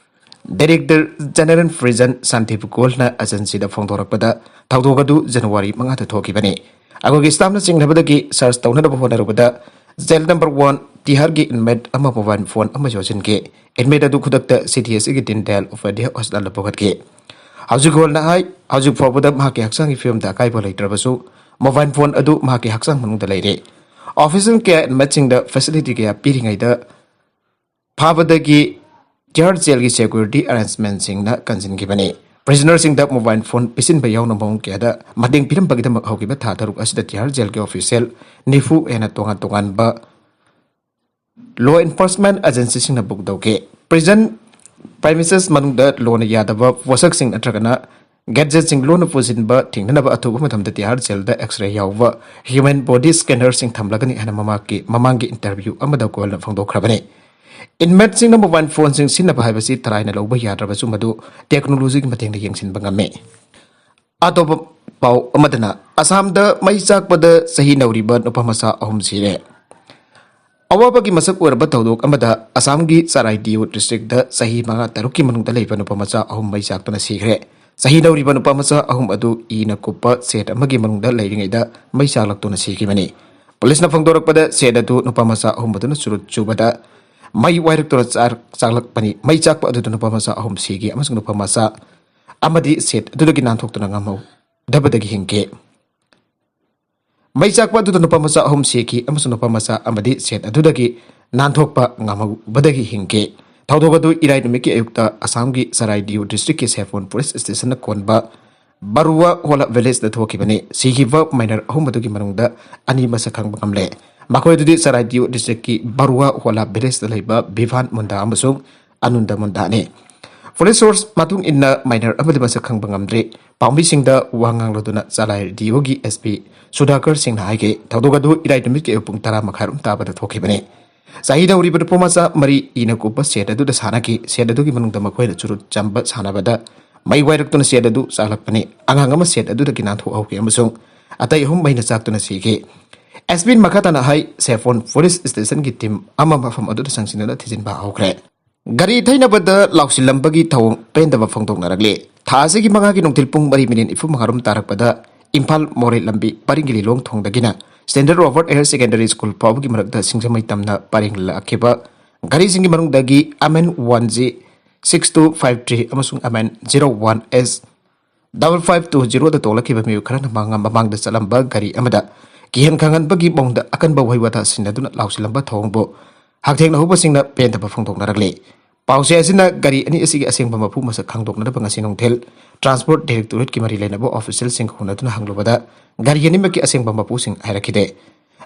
ꯗꯥꯏꯔꯦꯛꯇꯔ ꯖꯦꯅꯔꯦꯜ ꯄ꯭ꯔꯤꯖꯟ ꯁꯥꯟꯇꯤꯕ ꯒꯣꯜꯅ ꯑꯦꯖꯦꯟꯁꯤꯗ ꯐꯣꯡꯗꯣꯔꯛꯄꯗ ꯊꯧꯗꯣꯛ ꯑꯗꯨ ꯖꯅꯋꯥꯔꯤ ꯃꯉꯥꯗ ꯊꯣꯛꯈꯤꯕꯅꯤ꯫ ꯑꯩꯈꯣꯏꯒꯤ ꯁ꯭ꯇꯥꯐꯅ ꯆꯤꯡꯅꯕꯗꯒꯤ ꯁꯔꯆ ꯇꯧꯅꯅꯕ ꯍꯣꯠꯅꯔꯨꯕꯗ ꯖꯦꯜ ꯅꯝꯕꯔ ꯋꯥꯟ ꯇꯤꯍꯥꯔꯒꯤ ꯏꯟꯃꯦꯠ ꯑꯃ ꯃꯣꯕꯥꯏꯜ ꯐꯣꯟ ꯑꯃ ꯌꯣꯠꯁꯤꯟꯈꯤ꯫ ꯏꯟꯃꯦꯠ ꯑꯗꯨ ꯈꯨꯗꯛꯇ ꯁꯤ ꯇꯤ ꯑꯦꯁ ꯁꯤꯒꯤ ꯗꯤꯟ ꯗꯌꯥꯜ ꯎꯄꯥꯙ꯭ꯌꯥꯌ ꯍꯣꯁꯄꯤꯇꯥꯜꯗ ꯄꯨꯈꯠꯈꯤ꯫ ꯍꯧꯖꯤꯛ ꯒꯣꯜꯅ ꯍꯥꯏ, ꯍꯧꯖꯤꯛ ꯐꯥꯎꯕꯗ ꯃꯍꯥꯛꯀꯤ ꯍꯛꯆꯥꯡꯒꯤ ꯐꯤꯕꯝꯗ ꯑꯀꯥꯏꯕ ꯂꯩꯇ꯭ꯔꯕꯁꯨ ꯃꯣꯕꯥꯏꯜ ꯐꯣꯟ ꯑꯗꯨ ꯃꯍꯥꯛꯀꯤ ꯍꯛꯆꯥꯡ ꯃꯅꯨꯡꯗ ꯂꯩꯔꯤ꯫ ꯑꯣꯐꯤꯁꯦꯜ ꯀꯌꯥ ꯏꯟꯃꯦꯠꯁꯤꯡꯗ ꯐꯦꯁꯤꯂꯤꯇꯤ ꯀꯌꯥ ꯄꯤꯔꯤꯉꯩꯗ ꯐꯥꯕꯗꯒꯤ ꯇꯤꯍꯥꯔ ꯖꯦꯜꯒꯤ ꯁꯦꯀ꯭ꯌꯨꯔꯤꯇꯤ ꯑꯦꯔꯦꯟꯖꯃꯦꯟꯁꯤꯡꯅ ꯀꯟꯁꯤꯟꯈꯤꯕꯅꯤ꯫ ꯄ꯭ꯔꯤꯖꯅꯔꯁꯤꯡꯗ ꯃꯣꯕꯥꯏꯜ ꯐꯣꯟ ꯄꯤꯁꯤꯟꯕ ꯌꯥꯎꯅ ꯃꯑꯣꯡ ꯀꯌꯥꯗ ꯃꯇꯦꯡ ꯄꯤꯔꯝꯕꯒꯤꯗꯃꯛ ꯍꯧꯈꯤꯕ ꯊꯥ ꯇꯔꯨꯛ ꯑꯁꯤꯗ ꯇꯤꯍꯥꯔ ꯖꯦꯜꯒꯤ ꯑꯣꯐꯤꯁꯤꯌꯦꯜ ꯅꯤꯐꯨ ꯍꯦꯟꯅ ꯇꯣꯉꯥꯟ ꯇꯣꯉꯥꯟꯕ ꯂꯣ ꯏꯟꯐꯣꯔꯁꯃꯦꯟ ꯑꯦꯖꯦꯟꯁꯤꯁꯤꯡꯅ ꯕꯨꯛ ꯇꯧꯈꯤ꯫ ꯄ꯭ꯔꯤꯖꯟ ꯄ꯭ꯔꯥꯏꯃꯤꯁꯦꯁ ꯃꯅꯨꯡꯗ ꯂꯣꯅ ꯌꯥꯗꯕ ꯄꯣꯠꯁꯛꯁꯤꯡ ꯅꯠꯇ꯭ꯔꯒꯅ ꯒꯦꯖꯦꯠꯁꯤꯡ ꯂꯣꯟꯅ ꯄꯨꯁꯤꯟꯕ ꯊꯤꯡꯅꯅꯕ ꯑꯊꯨꯕ ꯃꯇꯝꯗ ꯇꯤꯍꯥꯔ ꯖꯦꯜꯗ ꯑꯦꯛꯁꯔꯦ ꯌꯥꯎꯕ ꯍ꯭ꯌꯨꯃꯦꯟ ꯕꯣꯗꯤ ꯁ꯭ꯀꯦꯅꯔꯁꯤꯡ ꯊꯝꯂꯒꯅꯤ ꯍꯥꯏꯅ ꯃꯃꯥꯡꯒꯤ, ꯃꯃꯥꯡꯒꯤ ꯏꯟꯇꯔꯚ꯭ꯌꯨ ꯑꯃꯗ ꯒꯣꯜꯅ ꯐꯣꯡꯗꯣꯛꯈ꯭ꯔꯕꯅꯤ꯫ ꯏꯟꯃꯦꯠꯁꯤꯡꯅ ꯃꯣꯕꯥꯏꯜ ꯐꯣꯟꯁꯤꯡ ꯁꯤꯖꯤꯟꯅꯕ ꯍꯥꯏꯕꯁꯤ ꯇꯔꯥꯏꯅ ꯂꯧꯕ ꯌꯥꯗ꯭ꯔꯕꯁꯨ ꯃꯗꯨ ꯇꯦꯛꯅꯣꯂꯣꯖꯤꯒꯤ ꯃꯇꯦꯡꯅ ꯌꯦꯡꯁꯤꯟꯕ ꯉꯝꯃꯤ꯫ ꯑꯇꯣꯞꯄ ꯄꯥꯎ ꯑꯃꯗꯅ, ꯑꯁꯥꯝꯗ ꯃꯩ ꯆꯥꯛꯄꯗ ꯆꯍꯤ ꯅꯧꯔꯤꯕ ꯅꯨꯄꯥ ꯃꯆꯥ ꯑꯍꯨꯝ ꯁꯤꯔꯦ꯫ ꯑꯋꯥꯕꯒꯤ ꯃꯁꯛ ꯑꯣꯏꯔꯕ ꯊꯧꯗꯣꯛ ꯑꯃꯗ ꯑꯁꯥꯝꯒꯤ ꯆꯔꯥꯏꯗꯤꯌꯨ ꯗꯤꯁꯇ꯭ꯔꯤꯛꯇ ꯆꯍꯤ ꯃꯉꯥ ꯇꯔꯨꯛꯀꯤ ꯃꯅꯨꯡꯗ ꯂꯩꯕ ꯅꯨꯄꯥ ꯃꯆꯥ ꯑꯍꯨꯝ ꯃꯩ ꯆꯥꯛꯇꯨꯅ ꯁꯤꯈ꯭ꯔꯦ꯫ ꯆꯍꯤ ꯅꯧꯔꯤꯕ ꯅꯨꯄꯥ ꯃꯆꯥ ꯑꯍꯨꯝ ꯑꯗꯨ ꯏꯅ ꯀꯨꯞꯄ ꯁꯦꯠ ꯑꯃꯒꯤ ꯃꯅꯨꯡꯗ ꯂꯩꯔꯤꯉꯩꯗ ꯃꯩ ꯆꯥꯛꯂꯛꯇꯨꯅ ꯁꯤꯈꯤꯕꯅꯤ꯫ ꯄꯨꯂꯤꯁꯅ ꯐꯣꯡꯗꯣꯔꯛꯄꯗ, ꯁꯦꯠ ꯑꯗꯨ ꯅꯨꯄꯥ ꯃꯆꯥ ꯑꯍꯨꯝ ꯑꯗꯨꯅ ꯆꯨꯔꯨꯞ ꯆꯨꯕꯗ ꯃꯩ ꯋꯥꯏꯔꯛꯇꯨꯅ ꯆꯥꯛ-, ꯆꯥꯛꯂꯛꯄꯅꯤ꯫ ꯃꯩ ꯆꯥꯛꯄ ꯑꯗꯨꯗ ꯅꯨꯄꯥ ꯃꯆꯥ ꯑꯍꯨꯝ ꯁꯤꯈꯤ ꯑꯃꯁꯨꯡ ꯅꯨꯄꯥ ꯃꯆꯥ ꯑꯃꯗꯤ ꯁꯦꯠ ꯑꯗꯨꯗꯒꯤ ꯅꯥꯟꯊꯣꯛꯇꯨꯅ ꯉꯝꯍꯧꯗꯕꯗꯒꯤ ꯍꯤꯡꯈꯤ꯫ ꯃꯩ ꯆꯥꯛꯄ ꯑꯗꯨꯗ ꯅꯨꯄꯥ ꯃꯆꯥ ꯑꯍꯨꯝ ꯁꯤꯈꯤ ꯑꯃꯁꯨꯡ ꯅꯨꯄꯥ ꯃꯆꯥ ꯑꯃꯗꯤ ꯁꯦꯠ ꯑꯗꯨꯗꯒꯤ ꯅꯥꯟꯊꯣꯛꯄ ꯉꯝꯍꯧꯕꯗꯒꯤ ꯍꯤꯡꯈꯤ꯫ ꯊꯧꯗꯣꯛ ꯑꯗꯨ ꯏꯔꯥꯏ ꯅꯨꯃꯤꯠꯀꯤ ꯑꯌꯨꯛꯇ ꯑꯁꯥꯝꯒꯤ ꯆꯔꯥꯏꯗꯤꯌꯨ ꯗꯤꯁꯇ꯭ꯔꯤꯛꯀꯤ ꯁꯦꯐꯣꯟ ꯄꯨꯂꯤꯁ ꯁ꯭ꯇꯦꯁꯟꯅ ꯀꯣꯟꯕ ꯕꯔꯨꯋꯥ ꯍꯣꯂꯥ ꯚꯤꯂꯦꯖꯇ ꯊꯣꯛꯈꯤꯕꯅꯤ꯫ ꯁꯤꯈꯤꯕ ꯃꯥꯏꯅꯔ ꯑꯍꯨꯝ ꯑꯗꯨꯒꯤ ꯃꯅꯨꯡꯗ ꯑꯅꯤ ꯃꯁꯛ ꯈꯪꯕ ꯉꯝꯂꯦ꯫ ꯃꯈꯣꯏ ꯑꯗꯨꯗꯤ ꯆꯔꯥꯏꯗꯤꯌꯨ ꯗꯤꯁꯇ꯭ꯔꯤꯛꯀꯤ ꯕꯔꯨꯋꯥ ꯍꯣꯂꯥ ꯚꯤꯂꯦꯖꯇ ꯂꯩꯕ ꯚꯤꯚꯥꯟ ꯃꯨꯟꯗꯥ ꯑꯃꯁꯨꯡ ꯑꯅꯨꯟꯗ ꯃꯨꯟꯗꯥꯅꯤ꯫ ꯄꯨꯂꯤꯁ ꯁꯣꯔꯁ ꯃꯇꯨꯡ ꯏꯟꯅ ꯃꯥꯏꯅꯔ ꯑꯃꯗꯤ ꯃꯁꯛ ꯈꯪꯕ ꯉꯝꯗ꯭ꯔꯤ꯫ ꯄꯥꯎꯃꯤꯁꯤꯡꯗ ꯋꯥ ꯉꯥꯡꯂꯗꯨꯅ ꯆꯂꯥꯏ ꯗꯤꯌꯣꯒꯤ ꯑꯦꯁ ꯄꯤ ꯁꯨꯙꯥꯀꯔ ꯁꯤꯡꯅ ꯍꯥꯏꯈꯤ, ꯊꯧꯗꯣꯛ ꯑꯗꯨ ꯏꯔꯥꯏ ꯅꯨꯃꯤꯠꯀꯤ ꯑꯌꯨꯛ ꯄꯨꯡ ꯇꯔꯥ ꯃꯈꯥꯏꯔꯣꯝ ꯇꯥꯕꯗ ꯊꯣꯛꯈꯤꯕꯅꯤ꯫ ꯆꯍꯤꯗ ꯍꯧꯔꯤꯕ ꯅꯨꯄꯥ ꯃꯆꯥ ꯃꯔꯤ ꯏꯅ ꯀꯨꯞꯄ ꯁꯦꯠ ꯑꯗꯨꯗ ꯁꯥꯟꯅꯈꯤ꯫ ꯁꯦꯠ ꯑꯗꯨꯒꯤ ꯃꯅꯨꯡꯗ ꯃꯈꯣꯏꯅ ꯆꯨꯔꯨꯞ ꯆꯝꯕ ꯁꯥꯟꯅꯕꯗ ꯃꯩ ꯋꯥꯏꯔꯛꯇꯨꯅ ꯁꯦꯠ ꯑꯗꯨ ꯆꯥꯛꯂꯛꯄꯅꯤ꯫ ꯑꯉꯥꯡ ꯑꯃ ꯁꯦꯠ ꯑꯗꯨꯗꯒꯤ ꯅꯥꯟꯊꯣꯛꯍꯧꯈꯤ ꯑꯃꯁꯨꯡ ꯑꯇꯩ ꯑꯍꯨꯝ ꯃꯩꯅ ꯆꯥꯛꯇꯨꯅ ꯁꯤꯈꯤ꯫ ꯑꯦꯁ ꯄꯤꯅ ꯃꯈꯥ ꯇꯥꯅ ꯍꯥꯏ, ꯁꯦꯐꯣꯟ ꯄꯨꯂꯤꯁ ꯁ꯭ꯇꯦꯁꯟꯒꯤ ꯇꯤꯝ ꯑꯃ ꯃꯐꯝ ꯑꯗꯨꯗ ꯆꯪꯁꯤꯟꯗꯨꯅ ꯊꯤꯖꯤꯟꯕ ꯍꯧꯈ꯭ꯔꯦ꯫ ꯒꯥꯔꯤ ꯊꯩꯅꯕꯗ ꯂꯥꯎꯁꯤꯜꯂꯝꯕꯒꯤ ꯊꯧꯑꯣꯡ ꯄꯦꯟꯗꯕ ꯐꯣꯡꯗꯣꯛꯅꯔꯛꯂꯤ꯫ ꯊꯥ ꯑꯁꯤꯒꯤ ꯃꯉꯥꯒꯤ ꯅꯨꯡꯊꯤꯜ ꯄꯨꯡ ꯃꯔꯤ ꯃꯤꯅꯤꯠ ꯅꯤꯐꯨ ꯃꯉꯥꯔꯣꯝ ꯇꯥꯔꯛꯄꯗ ꯏꯝꯐꯥꯜ ꯃꯣꯔꯦ ꯂꯝꯕꯤ ꯄꯔꯤꯡꯒꯤ ꯂꯤꯂꯣꯡ ꯊꯣꯡꯗꯒꯤꯅ standard Robert Hayer secondary school ꯐꯥꯎꯕꯒꯤ ꯃꯔꯛꯇ ꯁꯤꯡꯖꯃꯩ ꯇꯝꯅ ꯄꯔꯦꯡ ꯂꯥꯛꯈꯤꯕ ꯒꯥꯔꯤꯁꯤꯡꯒꯤ ꯃꯅꯨꯡꯗꯒꯤ M N one J six two five three ꯑꯃꯁꯨꯡ M N zero one S double five two ꯖꯤꯔꯣꯗ ꯇꯣꯡꯂꯛꯈꯤꯕ ꯃꯤꯑꯣꯏ ꯈꯔꯅ ꯃꯥꯡ-, ꯃꯃꯥꯡꯗ ꯆꯠꯂꯝꯕ ꯒꯥꯔꯤ ꯑꯃꯗ ꯀꯤꯍꯟ ꯈꯪꯍꯟꯕꯒꯤ ꯃꯑꯣꯡꯗ ꯑꯀꯟꯕ ꯋꯥꯍꯩ ꯋꯥꯇꯥ ꯁꯤꯖꯤꯟꯅꯗꯨꯅ ꯂꯥꯎꯁꯤꯜꯂꯝꯕ ꯊꯧꯑꯣꯡꯕꯨ ꯍꯛꯊꯦꯡꯅꯍꯧꯕꯁꯤꯡꯅ ꯄꯦꯟꯗꯕ ꯐꯣꯡꯗꯣꯛꯅꯔꯛꯂꯤ꯫ ꯄꯥꯎꯆꯦ ꯑꯁꯤꯅ ꯒꯥꯔꯤ ꯑꯅꯤ ꯑꯁꯤꯒꯤ ꯑꯁꯦꯡꯕ ꯃꯄꯨ ꯃꯁꯛ ꯈꯪꯗꯣꯛꯅꯅꯕ ꯉꯁꯤ ꯅꯨꯡꯊꯤꯜ ꯇ꯭ꯔꯥꯟꯁꯄꯣꯔꯠ ꯗꯥꯏꯔꯦꯛꯇꯣꯔꯦꯠꯀꯤ ꯃꯔꯤ ꯂꯩꯅꯕ ꯑꯣꯐꯤꯁꯤꯌꯦꯜꯁꯤꯡ ꯍꯧꯅꯗꯨꯅ ꯍꯪꯂꯨꯕꯗ ꯒꯥꯔꯤ ꯑꯅꯤꯃꯛꯀꯤ ꯑꯁꯦꯡꯕ ꯃꯄꯨꯁꯤꯡ ꯍꯥꯏꯔꯛꯈꯤꯗꯦ꯫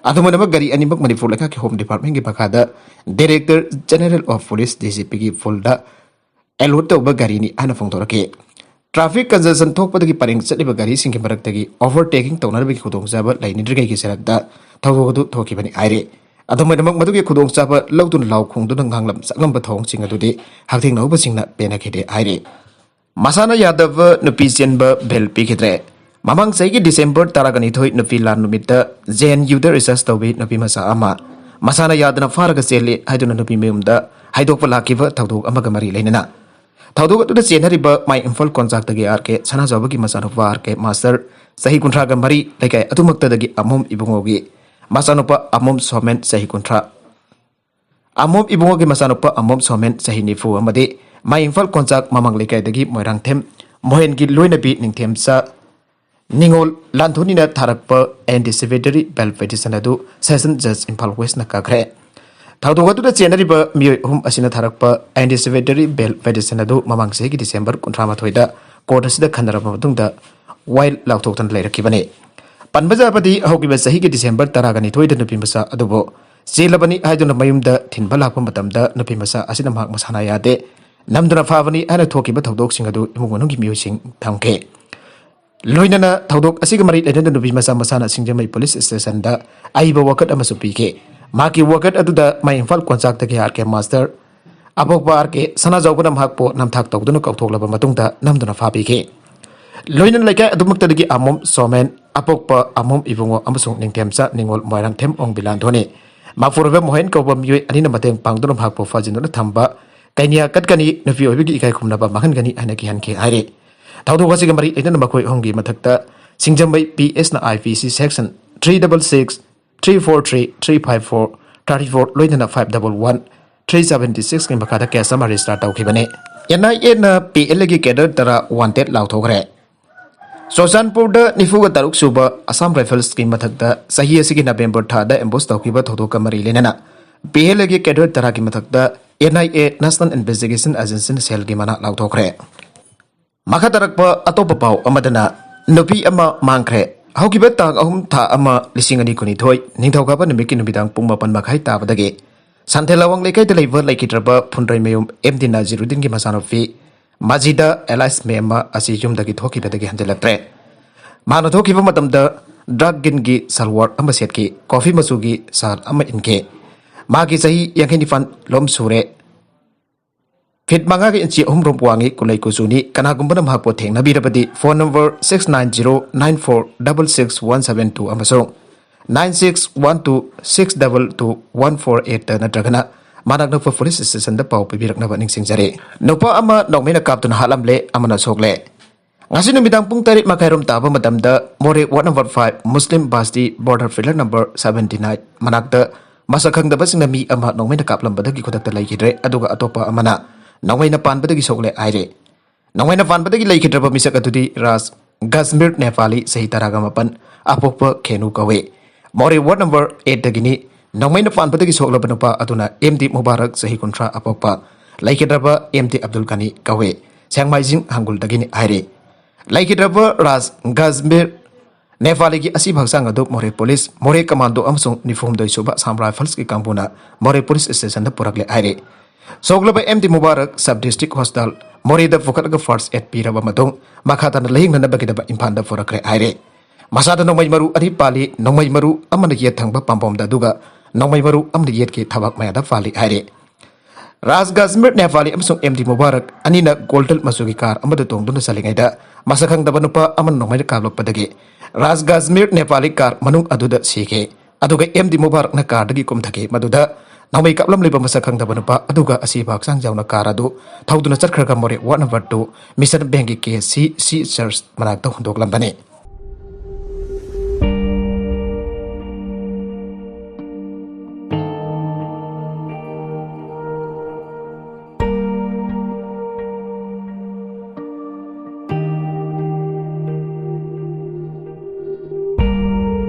ꯑꯗꯨꯝ ꯑꯣꯏꯅꯃꯛ ꯒꯥꯔꯤ ꯑꯅꯤꯃꯛ ꯃꯅꯤꯄꯨꯔ ꯂꯩꯉꯥꯛꯀꯤ ꯍꯣꯝ ꯗꯤꯄꯥꯔꯠꯃꯦꯟꯒꯤ ꯃꯈꯥꯗ directorate general of police, D G ꯄꯤꯒꯤ ꯐꯨꯜꯗ ꯑꯦꯂꯣꯠ ꯇꯧꯕ ꯒꯥꯔꯤꯅꯤ ꯍꯥꯏꯅ ꯐꯣꯡꯗꯣꯔꯛꯈꯤ꯫ ꯇ꯭ꯔꯥꯐꯤꯛ ꯀꯟꯖꯦꯁꯟ ꯊꯣꯛꯄꯗꯒꯤ ꯄꯔꯦꯡ ꯆꯠꯂꯤꯕ ꯒꯥꯔꯤꯁꯤꯡꯒꯤ ꯃꯔꯛꯇꯒꯤ ꯑꯣꯚꯔꯇꯦꯀꯤꯡ ꯇꯧꯅꯅꯕꯒꯤ ꯈꯨꯗꯣꯡꯆꯥꯕ ꯂꯩꯅꯗ꯭ꯔꯤꯉꯩꯒꯤ ꯆꯔꯛꯇ ꯊꯧꯗꯣꯛ ꯑꯗꯨ ꯊꯣꯛꯈꯤꯕꯅꯤ ꯍꯥꯏꯔꯤ꯫ ꯑꯗꯨꯝ ꯑꯣꯏꯅꯃꯛ ꯃꯗꯨꯒꯤ ꯈꯨꯗꯣꯡꯆꯥꯕ ꯂꯧꯗꯨꯅ ꯂꯥꯎ ꯈꯣꯡꯗꯨꯅ ꯉꯥꯡꯂꯝ ꯁꯛꯂꯝꯕ ꯊꯧꯑꯣꯡꯁꯤꯡ ꯑꯗꯨꯗꯤ ꯍꯛꯊꯦꯡꯅꯍꯧꯕꯁꯤꯡꯅ ꯄꯦꯟꯅꯈꯤꯗꯦ ꯍꯥꯏꯔꯤ꯫ ꯃꯁꯥꯅ ꯌꯥꯗꯕ ꯅꯨꯄꯤ ꯆꯦꯟꯕ ꯕꯦꯜ ꯄꯤꯈꯤꯗ꯭ꯔꯦ꯫ ꯃꯃꯥꯡ ꯆꯍꯤꯒꯤ ꯗꯤꯁꯦꯝꯕꯔ ꯇꯔꯥꯒ ꯅꯤꯊꯣꯏ ꯅꯨꯄꯤ ꯂꯥꯟ ꯅꯨꯃꯤꯠꯇ ꯖꯦ ꯑꯦꯟ ꯌꯨꯗ ꯔꯤꯁꯔꯁ ꯇꯧꯕꯤ ꯅꯨꯄꯤ ꯃꯆꯥ ꯑꯃ ꯃꯁꯥꯅ ꯌꯥꯗꯅ ꯐꯥꯔꯒ ꯆꯦꯜꯂꯤ ꯍꯥꯏꯗꯨꯅ ꯅꯨꯄꯤ ꯃꯌꯨꯝꯗ ꯍꯥꯏꯗꯣꯛꯄ ꯂꯥꯛꯈꯤꯕ ꯊꯧꯗꯣꯛ ꯑꯃꯒ ꯃꯔꯤ ꯂꯩꯅꯅ ꯊꯧꯗꯣꯛ ꯑꯗꯨꯗ ꯆꯦꯟꯅꯔꯤꯕ ꯃꯥꯏ ꯏꯝꯐꯥꯜ ꯀꯣꯟꯆꯥꯛꯇꯒꯤ ꯑꯥꯔ ꯀꯦ ꯁꯅꯥꯖꯥꯎꯕꯒꯤ ꯃꯆꯥꯅꯨꯄꯥ ꯑꯥꯔ ꯀꯦ ꯃꯥꯁꯇꯔ ꯆꯍꯤ ꯀꯨꯟꯊ꯭ꯔꯥꯒ ꯃꯔꯤ, ꯂꯩꯀꯥꯏ ꯑꯗꯨꯃꯛꯇꯗꯒꯤ ꯑꯃꯣꯝ ꯏꯕꯨꯡꯉꯣꯒꯤ ꯃꯆꯥꯅꯨꯄꯥ ꯑꯃꯣꯝ ꯁꯣꯃꯦꯟ ꯆꯍꯤ ꯀꯨꯟꯊ꯭ꯔꯥ, ꯑꯃꯣꯝ ꯏꯕꯨꯡꯉꯣꯒꯤ ꯃꯆꯥꯅꯨꯄꯥ ꯑꯃꯣꯝ ꯁꯣꯃꯦꯟ, ꯆꯍꯤ ꯅꯤꯐꯨ, ꯑꯃꯗꯤ ꯃꯥꯏ ꯏꯝꯐꯥꯜ ꯀꯣꯟꯆꯥꯛ ꯃꯃꯥꯡ ꯂꯩꯀꯥꯏꯗꯒꯤ ꯃꯣꯏꯔꯥꯡꯊꯦꯝ ꯃꯣꯍꯦꯟꯒꯤ ꯂꯣꯏꯅꯕꯤ ꯅꯤꯡꯊꯦꯝꯆꯥ ꯅꯤꯉꯣꯜ ꯂꯥꯟꯊꯣꯅꯤꯅ ꯊꯥꯔꯛꯄ anticipatory bail petition ꯑꯗꯨ Session Judge ꯏꯝꯐꯥꯜ Westꯅ ꯀꯛꯈ꯭ꯔꯦ꯫ ꯊꯧꯗꯣꯛ ꯑꯗꯨꯗ ꯆꯦꯟꯅꯔꯤꯕ ꯃꯤꯑꯣꯏ ꯑꯍꯨꯝ ꯑꯁꯤꯅ ꯊꯥꯔꯛꯄ anticipatory bail petition ꯑꯗꯨ ꯃꯃꯥꯡ ꯆꯍꯤꯒꯤ ꯗꯤꯁꯦꯝꯕꯔ ꯀꯨꯟꯊ꯭ꯔꯥ ꯃꯥꯊꯣꯏꯗ court ꯑꯁꯤꯗ ꯈꯟꯅꯔꯕ ꯃꯇꯨꯡꯗ ꯋꯥꯏꯜ ꯂꯥꯎꯊꯣꯛꯇꯨꯅ ꯂꯩꯔꯛꯈꯤꯕꯅꯤ꯫ ꯄꯟꯕ ꯌꯥꯕꯗꯤ, ꯍꯧꯈꯤꯕ ꯆꯍꯤꯒꯤ ꯗꯤꯁꯦꯝꯕꯔ ꯇꯔꯥꯒ ꯅꯤꯊꯣꯏꯗ ꯅꯨꯄꯤ ꯃꯆꯥ ꯑꯗꯨꯕꯨ ꯆꯦꯜꯂꯕꯅꯤ ꯍꯥꯏꯗꯨꯅ ꯃꯌꯨꯝꯗ ꯊꯤꯟꯕ ꯂꯥꯛꯄ ꯃꯇꯝꯗ ꯅꯨꯄꯤ ꯃꯆꯥ ꯑꯁꯤꯅ ꯃꯍꯥꯛ ꯃꯁꯥꯅ ꯌꯥꯗꯦ, ꯅꯝꯗꯨꯅ ꯐꯥꯕꯅꯤ ꯍꯥꯏꯅ ꯊꯣꯛꯈꯤꯕ ꯊꯧꯗꯣꯛꯁꯤꯡ ꯑꯗꯨ ꯏꯃꯨꯡ ꯃꯅꯨꯡꯒꯤ ꯃꯤꯑꯣꯏꯁꯤꯡ ꯊꯝꯈꯤ꯫ ꯂꯣꯏꯅꯅ ꯊꯧꯗꯣꯛ ꯑꯁꯤꯒ ꯃꯔꯤ ꯂꯩꯅꯅ ꯅꯨꯄꯤ ꯃꯆꯥ ꯃꯁꯥꯅ ꯁꯤꯡꯖꯃꯩ ꯄꯨꯂꯤꯁ ꯁ꯭ꯇꯦꯁꯟꯗ ꯑꯏꯕ ꯋꯥꯀꯠ ꯑꯃꯁꯨ ꯄꯤꯈꯤ꯫ ꯃꯍꯥꯛꯀꯤ ꯋꯥꯀꯠ ꯑꯗꯨꯗ ꯃꯥꯏ ꯏꯝꯐꯥꯜ ꯀꯣꯟꯆꯥꯛꯇꯒꯤ ꯑꯥꯔ ꯀꯦ ꯃꯥꯁꯇꯔ ꯑꯄꯣꯛꯄ ꯑꯥꯔ ꯀꯦ ꯁꯅꯥꯖꯥꯎꯕꯅ ꯃꯍꯥꯛꯄꯨ ꯅꯝꯊꯥꯛ ꯇꯧꯗꯨꯅ ꯀꯧꯊꯣꯛꯂꯕ ꯃꯇꯨꯡꯗ ꯅꯝꯗꯨꯅ ꯐꯥꯕꯤꯈꯤ꯫ ꯂꯣꯏꯅꯅ ꯂꯩꯀꯥꯏ ꯑꯗꯨꯃꯛꯇꯗꯒꯤ ꯑꯃꯣꯝ ꯁꯣꯃꯦꯟ, ꯑꯄꯣꯛꯄ ꯑꯃꯣꯝ ꯏꯕꯨꯡꯉꯣ ꯑꯃꯁꯨꯡ ꯅꯤꯡꯊꯦꯝꯆꯥ ꯅꯤꯉꯣꯜ ꯃꯣꯏꯔꯥꯡꯊꯦꯝ ꯑꯣꯡꯕꯤ ꯂꯥꯟꯊꯣꯅꯤ꯫ ꯃꯄꯨꯔꯣꯏꯕ ꯃꯣꯍꯦꯟ ꯀꯧꯕ ꯃꯤꯑꯣꯏ ꯑꯅꯤꯅ ꯃꯇꯦꯡ ꯄꯥꯡꯗꯨꯅ ꯃꯍꯥꯛꯄꯨ ꯐꯥꯖꯤꯟꯗꯨꯅ ꯊꯝꯕ ꯀꯩꯅꯤꯌꯥ ꯀꯠꯀꯅꯤ, ꯅꯨꯄꯤ ꯑꯣꯏꯕꯒꯤ ꯏꯀꯥꯏ ꯈꯨꯝꯅꯕ ꯃꯥꯡꯍꯟꯒꯅꯤ ꯍꯥꯏꯅ ꯀꯤꯍꯟꯈꯤ ꯍꯥꯏꯔꯤ꯫ ꯊꯧꯗꯣꯛ ꯑꯁꯤꯒ ꯃꯔꯤ ꯂꯩꯅꯅ ꯃꯈꯣꯏ ꯑꯍꯨꯝꯒꯤ ꯃꯊꯛꯇ ꯁꯤꯡꯖꯃꯩ P S ꯅ I P C section three double six, three four three, three five four, thirty four, ꯂꯣꯏꯅꯅ five double one, three seventy six ꯀꯤ ꯃꯈꯥꯗ case ꯑꯃ register ꯇꯧꯈꯤꯕꯅꯤ꯫ N I A ꯅ P L A ꯒꯤ cadre ꯇꯔꯥ wanted ꯂꯥꯎꯊꯣꯛꯈ꯭ꯔꯦ꯫ ꯆꯨꯔꯆꯥꯟꯄꯨꯔꯗ ꯅꯤꯐꯨꯒ ꯇꯔꯨꯛ ꯁꯨꯕ Assam Rifles ꯀꯤ ꯃꯊꯛꯇ ꯆꯍꯤ ꯑꯁꯤꯒꯤ November ꯊꯥꯗ ambush ꯇꯧꯈꯤꯕ ꯊꯧꯗꯣꯛꯀ ꯃꯔꯤ ꯂꯩꯅꯅ P L A ꯒꯤ cadre ꯇꯔꯥꯒꯤ ꯃꯊꯛꯇ N I A, National Investigation Agency ꯅ cell ꯒꯤ ꯃꯅꯥ ꯂꯥꯎꯊꯣꯛꯈ꯭ꯔꯦ꯫ ꯃꯈꯥ ꯇꯥꯔꯛꯄ ꯑꯇꯣꯞꯄ ꯄꯥꯎ ꯑꯃꯗꯅ, ꯅꯨꯄꯤ ꯑꯃ ꯃꯥꯡꯈ꯭ꯔꯦ꯫ ꯍꯧꯈꯤꯕ ꯇꯥꯡ ꯑꯍꯨꯝ ꯊꯥ ꯑꯃ ꯂꯤꯁꯤꯡ ꯑꯅꯤ ꯀꯨꯟꯅꯤꯊꯣꯏ ꯅꯤꯡꯊꯧꯀꯥꯕ ꯅꯨꯃꯤꯠꯀꯤ ꯅꯨꯃꯤꯗꯥꯡ ꯄꯨꯡ ꯃꯥꯄꯟ ꯃꯈꯥꯏ ꯇꯥꯕꯗꯒꯤ ꯁꯟꯊꯦꯜ ꯑꯋꯥꯡ ꯂꯩꯀꯥꯏꯗ ꯂꯩꯕ ꯂꯩꯈꯤꯗ꯭ꯔꯕ ꯐꯨꯟꯗ꯭ꯔꯩꯃꯌꯨꯝ M D ꯅꯥꯖꯤꯔꯨꯗꯤꯟꯒꯤ ꯃꯆꯥꯅꯨꯄꯤ ꯃꯥꯖꯤꯗ alias ꯃꯦꯝꯃ ꯑꯁꯤ ꯌꯨꯝꯗꯒꯤ ꯊꯣꯛꯈꯤꯕꯗꯒꯤ ꯍꯟꯖꯤꯜꯂꯛꯇ꯭ꯔꯦ꯫ ꯃꯍꯥꯛꯅ ꯊꯣꯛꯈꯤꯕ ꯃꯇꯝꯗ dark green ꯒꯤ ꯁꯜꯋꯥꯔ ꯑꯃ ꯁꯦꯠꯈꯤ, coffee ꯃꯆꯨꯒꯤ shirt ꯑꯃ ꯏꯟꯈꯤ꯫ ꯃꯍꯥꯛꯀꯤ ꯆꯍꯤ ꯌꯥꯡꯈꯩ ꯅꯤꯄꯥꯟ ꯂꯣꯝ ꯁꯨꯔꯦ꯫ Feet ꯃꯉꯥꯒ inch ꯑꯍꯨꯝ ꯔꯣꯝ ꯋꯥꯡꯉꯤ, ꯀꯨꯂꯩ ꯀꯨꯆꯨꯅꯤ꯫ ꯀꯅꯥꯒꯨꯝꯕꯅ ꯃꯍꯥꯛꯄꯨ ꯊꯦꯡꯅꯕꯤꯔꯕꯗꯤ phone number six nine zero nine four double six one seven two ꯑꯃꯁꯨꯡ nine six one two six double two one four eight ꯇ ꯅꯠꯇ꯭ꯔꯒꯅ ꯃꯅꯥꯛ ꯅꯛꯄ police station ꯗ ꯄꯥꯎ ꯄꯤꯕꯤꯔꯛꯅꯕ ꯅꯤꯡꯁꯤꯡꯖꯔꯤ꯫ ꯅꯨꯄꯥ ꯑꯃ ꯅꯣꯡꯃꯩꯅ ꯀꯥꯞꯇꯨꯅ ꯍꯥꯠꯂꯝꯂꯦ, ꯑꯃꯅ ꯁꯣꯛꯂꯦ꯫ ꯉꯁꯤ ꯅꯨꯃꯤꯗꯥꯡ ꯄꯨꯡ ꯇꯔꯦꯠ ꯃꯈꯥꯏꯔꯣꯝ ꯇꯥꯕ ꯃꯇꯝꯗ ꯃꯣꯔꯦ ward number five Muslim Basti border pillar number seventy nine ꯃꯅꯥꯛꯇ ꯃꯁꯛ ꯈꯪꯗꯕꯁꯤꯡꯅ ꯃꯤ ꯑꯃ ꯅꯣꯡꯃꯩꯅ ꯀꯥꯞꯂꯝꯕꯗꯒꯤ ꯈꯨꯗꯛꯇ ꯂꯩꯈꯤꯗ꯭ꯔꯦ, ꯑꯗꯨꯒ ꯑꯇꯣꯞꯄ ꯑꯃꯅ ꯅꯣꯡꯃꯩꯅ ꯄꯥꯟꯕꯗꯒꯤ ꯁꯣꯛꯂꯦ ꯍꯥꯏꯔꯦ꯫ ꯅꯣꯡꯃꯩꯅ ꯄꯥꯟꯕꯗꯒꯤ ꯂꯩꯈꯤꯗ꯭ꯔꯕ ꯃꯤꯁꯛ ꯑꯗꯨꯗꯤ ꯔꯥꯖ ꯒꯖꯃꯤꯔ ꯅꯦꯄꯥꯂꯤ, ꯆꯍꯤ ꯇꯔꯥꯒ ꯃꯥꯄꯟ, ꯑꯄꯣꯛꯄ ꯈꯦꯅꯨ ꯀꯧꯏ꯫ ꯃꯣꯔꯦ ꯋꯥꯔꯗ ꯅꯝꯕꯔ ꯑꯩꯠꯇꯒꯤꯅꯤ꯫ ꯅꯣꯡꯃꯩꯅ ꯄꯥꯟꯕꯗꯒꯤ ꯁꯣꯛꯂꯕ ꯅꯨꯄꯥ ꯑꯗꯨꯅ ꯑꯦꯝ ꯗꯤ ꯃꯨꯕꯥꯔꯛ, ꯆꯍꯤ ꯀꯨꯟꯊ꯭ꯔꯥ, ꯑꯄꯣꯛꯄ, ꯂꯩꯈꯤꯗ꯭ꯔꯕ ꯑꯦꯝ ꯗꯤ ꯑꯕꯗꯨꯜ ꯒꯅꯤ ꯀꯧꯏ꯫ ꯁꯦꯡꯃꯥꯏꯖꯤꯡ ꯍꯪꯒꯨꯜꯗꯒꯤꯅꯤ ꯍꯥꯏꯔꯤ꯫ ꯂꯩꯈꯤꯗ꯭ꯔꯕ ꯔꯥꯖ ꯒꯖꯃꯤꯔ ꯅꯦꯄꯥꯂꯤꯒꯤ ꯑꯁꯤꯕ ꯍꯛꯆꯥꯡ ꯑꯗꯨ ꯃꯣꯔꯦ ꯄꯨꯂꯤꯁ, ꯃꯣꯔꯦ ꯀꯃꯥꯟꯗꯣ ꯑꯃꯁꯨꯡ ꯅꯤꯐꯨ ꯍꯨꯝꯗꯣꯏ ꯁꯨꯕ ꯑꯁꯥꯝ ꯔꯥꯏꯐꯜꯁꯀꯤ ꯀꯥꯡꯕꯨꯅ ꯃꯣꯔꯦ ꯄꯨꯂꯤꯁ ꯁ꯭ꯇꯦꯁꯟꯗ ꯄꯨꯔꯛꯂꯦ ꯍꯥꯏꯔꯤ꯫ ꯁꯣꯛꯂꯕ ꯑꯦꯝ ꯗꯤ ꯃꯨꯕꯥꯔꯛ ꯁꯕ ꯗꯤꯁꯇ꯭ꯔꯤꯛ ꯍꯣꯁꯄꯤꯇꯥꯜ ꯃꯣꯔꯦꯗ ꯄꯨꯈꯠꯂꯒ ꯐꯥꯔꯁ ꯑꯦꯗ ꯄꯤꯔꯕ ꯃꯇꯨꯡ ꯃꯈꯥ ꯇꯥꯅ ꯂꯥꯌꯦꯡꯅꯅꯕꯒꯤꯗꯃꯛ ꯏꯝꯐꯥꯜꯗ ꯄꯨꯔꯛꯈ꯭ꯔꯦ ꯍꯥꯏꯔꯤ꯫ ꯃꯁꯥꯗ ꯅꯣꯡꯃꯩ ꯃꯔꯨ ꯑꯅꯤ ꯄꯥꯜꯂꯤ, ꯅꯣꯡꯃꯩ ꯃꯔꯨ ꯑꯃꯅ ꯌꯦꯠ ꯊꯪꯕ ꯄꯥꯝꯕꯣꯝꯗ, ꯑꯗꯨꯒ ꯅꯣꯡꯃꯩ ꯃꯔꯨ ꯑꯃꯅ ꯌꯦꯠꯀꯤ ꯊꯕꯥꯛ ꯃꯌꯥꯗ ꯄꯥꯜꯂꯤ ꯍꯥꯏꯔꯤ꯫ ꯔꯥꯖ ꯒꯖꯃꯤꯔ ꯅꯦꯄꯥꯂꯤ ꯑꯃꯁꯨꯡ ꯑꯦꯝ ꯗꯤ ꯃꯨꯕꯥꯔꯛ ꯑꯅꯤꯅ ꯒꯣꯜꯗꯟ ꯃꯆꯨꯒꯤ ꯀꯥꯔ ꯑꯃꯗ ꯇꯣꯡꯗꯨꯅ ꯆꯠꯂꯤꯉꯩꯗ ꯃꯁꯛ ꯈꯪꯗꯕ ꯅꯨꯄꯥ ꯑꯃꯅ ꯅꯣꯡꯃꯩꯅ ꯀꯥꯞꯂꯛꯄꯗꯒꯤ ꯔꯥꯖ ꯒꯖꯃꯤꯔ ꯅꯦꯄꯥꯂꯤ ꯀꯥꯔ ꯃꯅꯨꯡ ꯑꯗꯨꯗ ꯁꯤꯈꯤ꯫ ꯑꯗꯨꯒ ꯑꯦꯝ ꯗꯤ ꯃꯨꯕꯥꯔꯛꯅ ꯀꯥꯔꯗꯒꯤ ꯀꯨꯝꯊꯈꯤ, ꯃꯗꯨꯗ ꯅꯣꯡꯃꯩ ꯀꯥꯞꯂꯝꯂꯤꯕ ꯃꯁꯛ ꯈꯪꯗꯕ ꯅꯨꯄꯥ ꯑꯗꯨꯒ ꯑꯁꯤꯕ ꯍꯛꯆꯥꯡ ꯌꯥꯎꯅ ꯀꯥꯔ ꯑꯗꯨ ꯊꯧꯗꯨꯅ ꯆꯠꯈ꯭ꯔꯒ ꯃꯣꯔꯦ ꯋꯥꯔꯗ ꯅꯝꯕꯔ ꯇꯨ ꯃꯤꯁꯟ ꯕꯦꯡꯒꯤ ꯀꯦ ꯁꯤ ꯁꯤ ꯆꯔꯆ ꯃꯅꯥꯛꯇ ꯍꯨꯟꯗꯣꯛꯂꯝꯕꯅꯤ꯫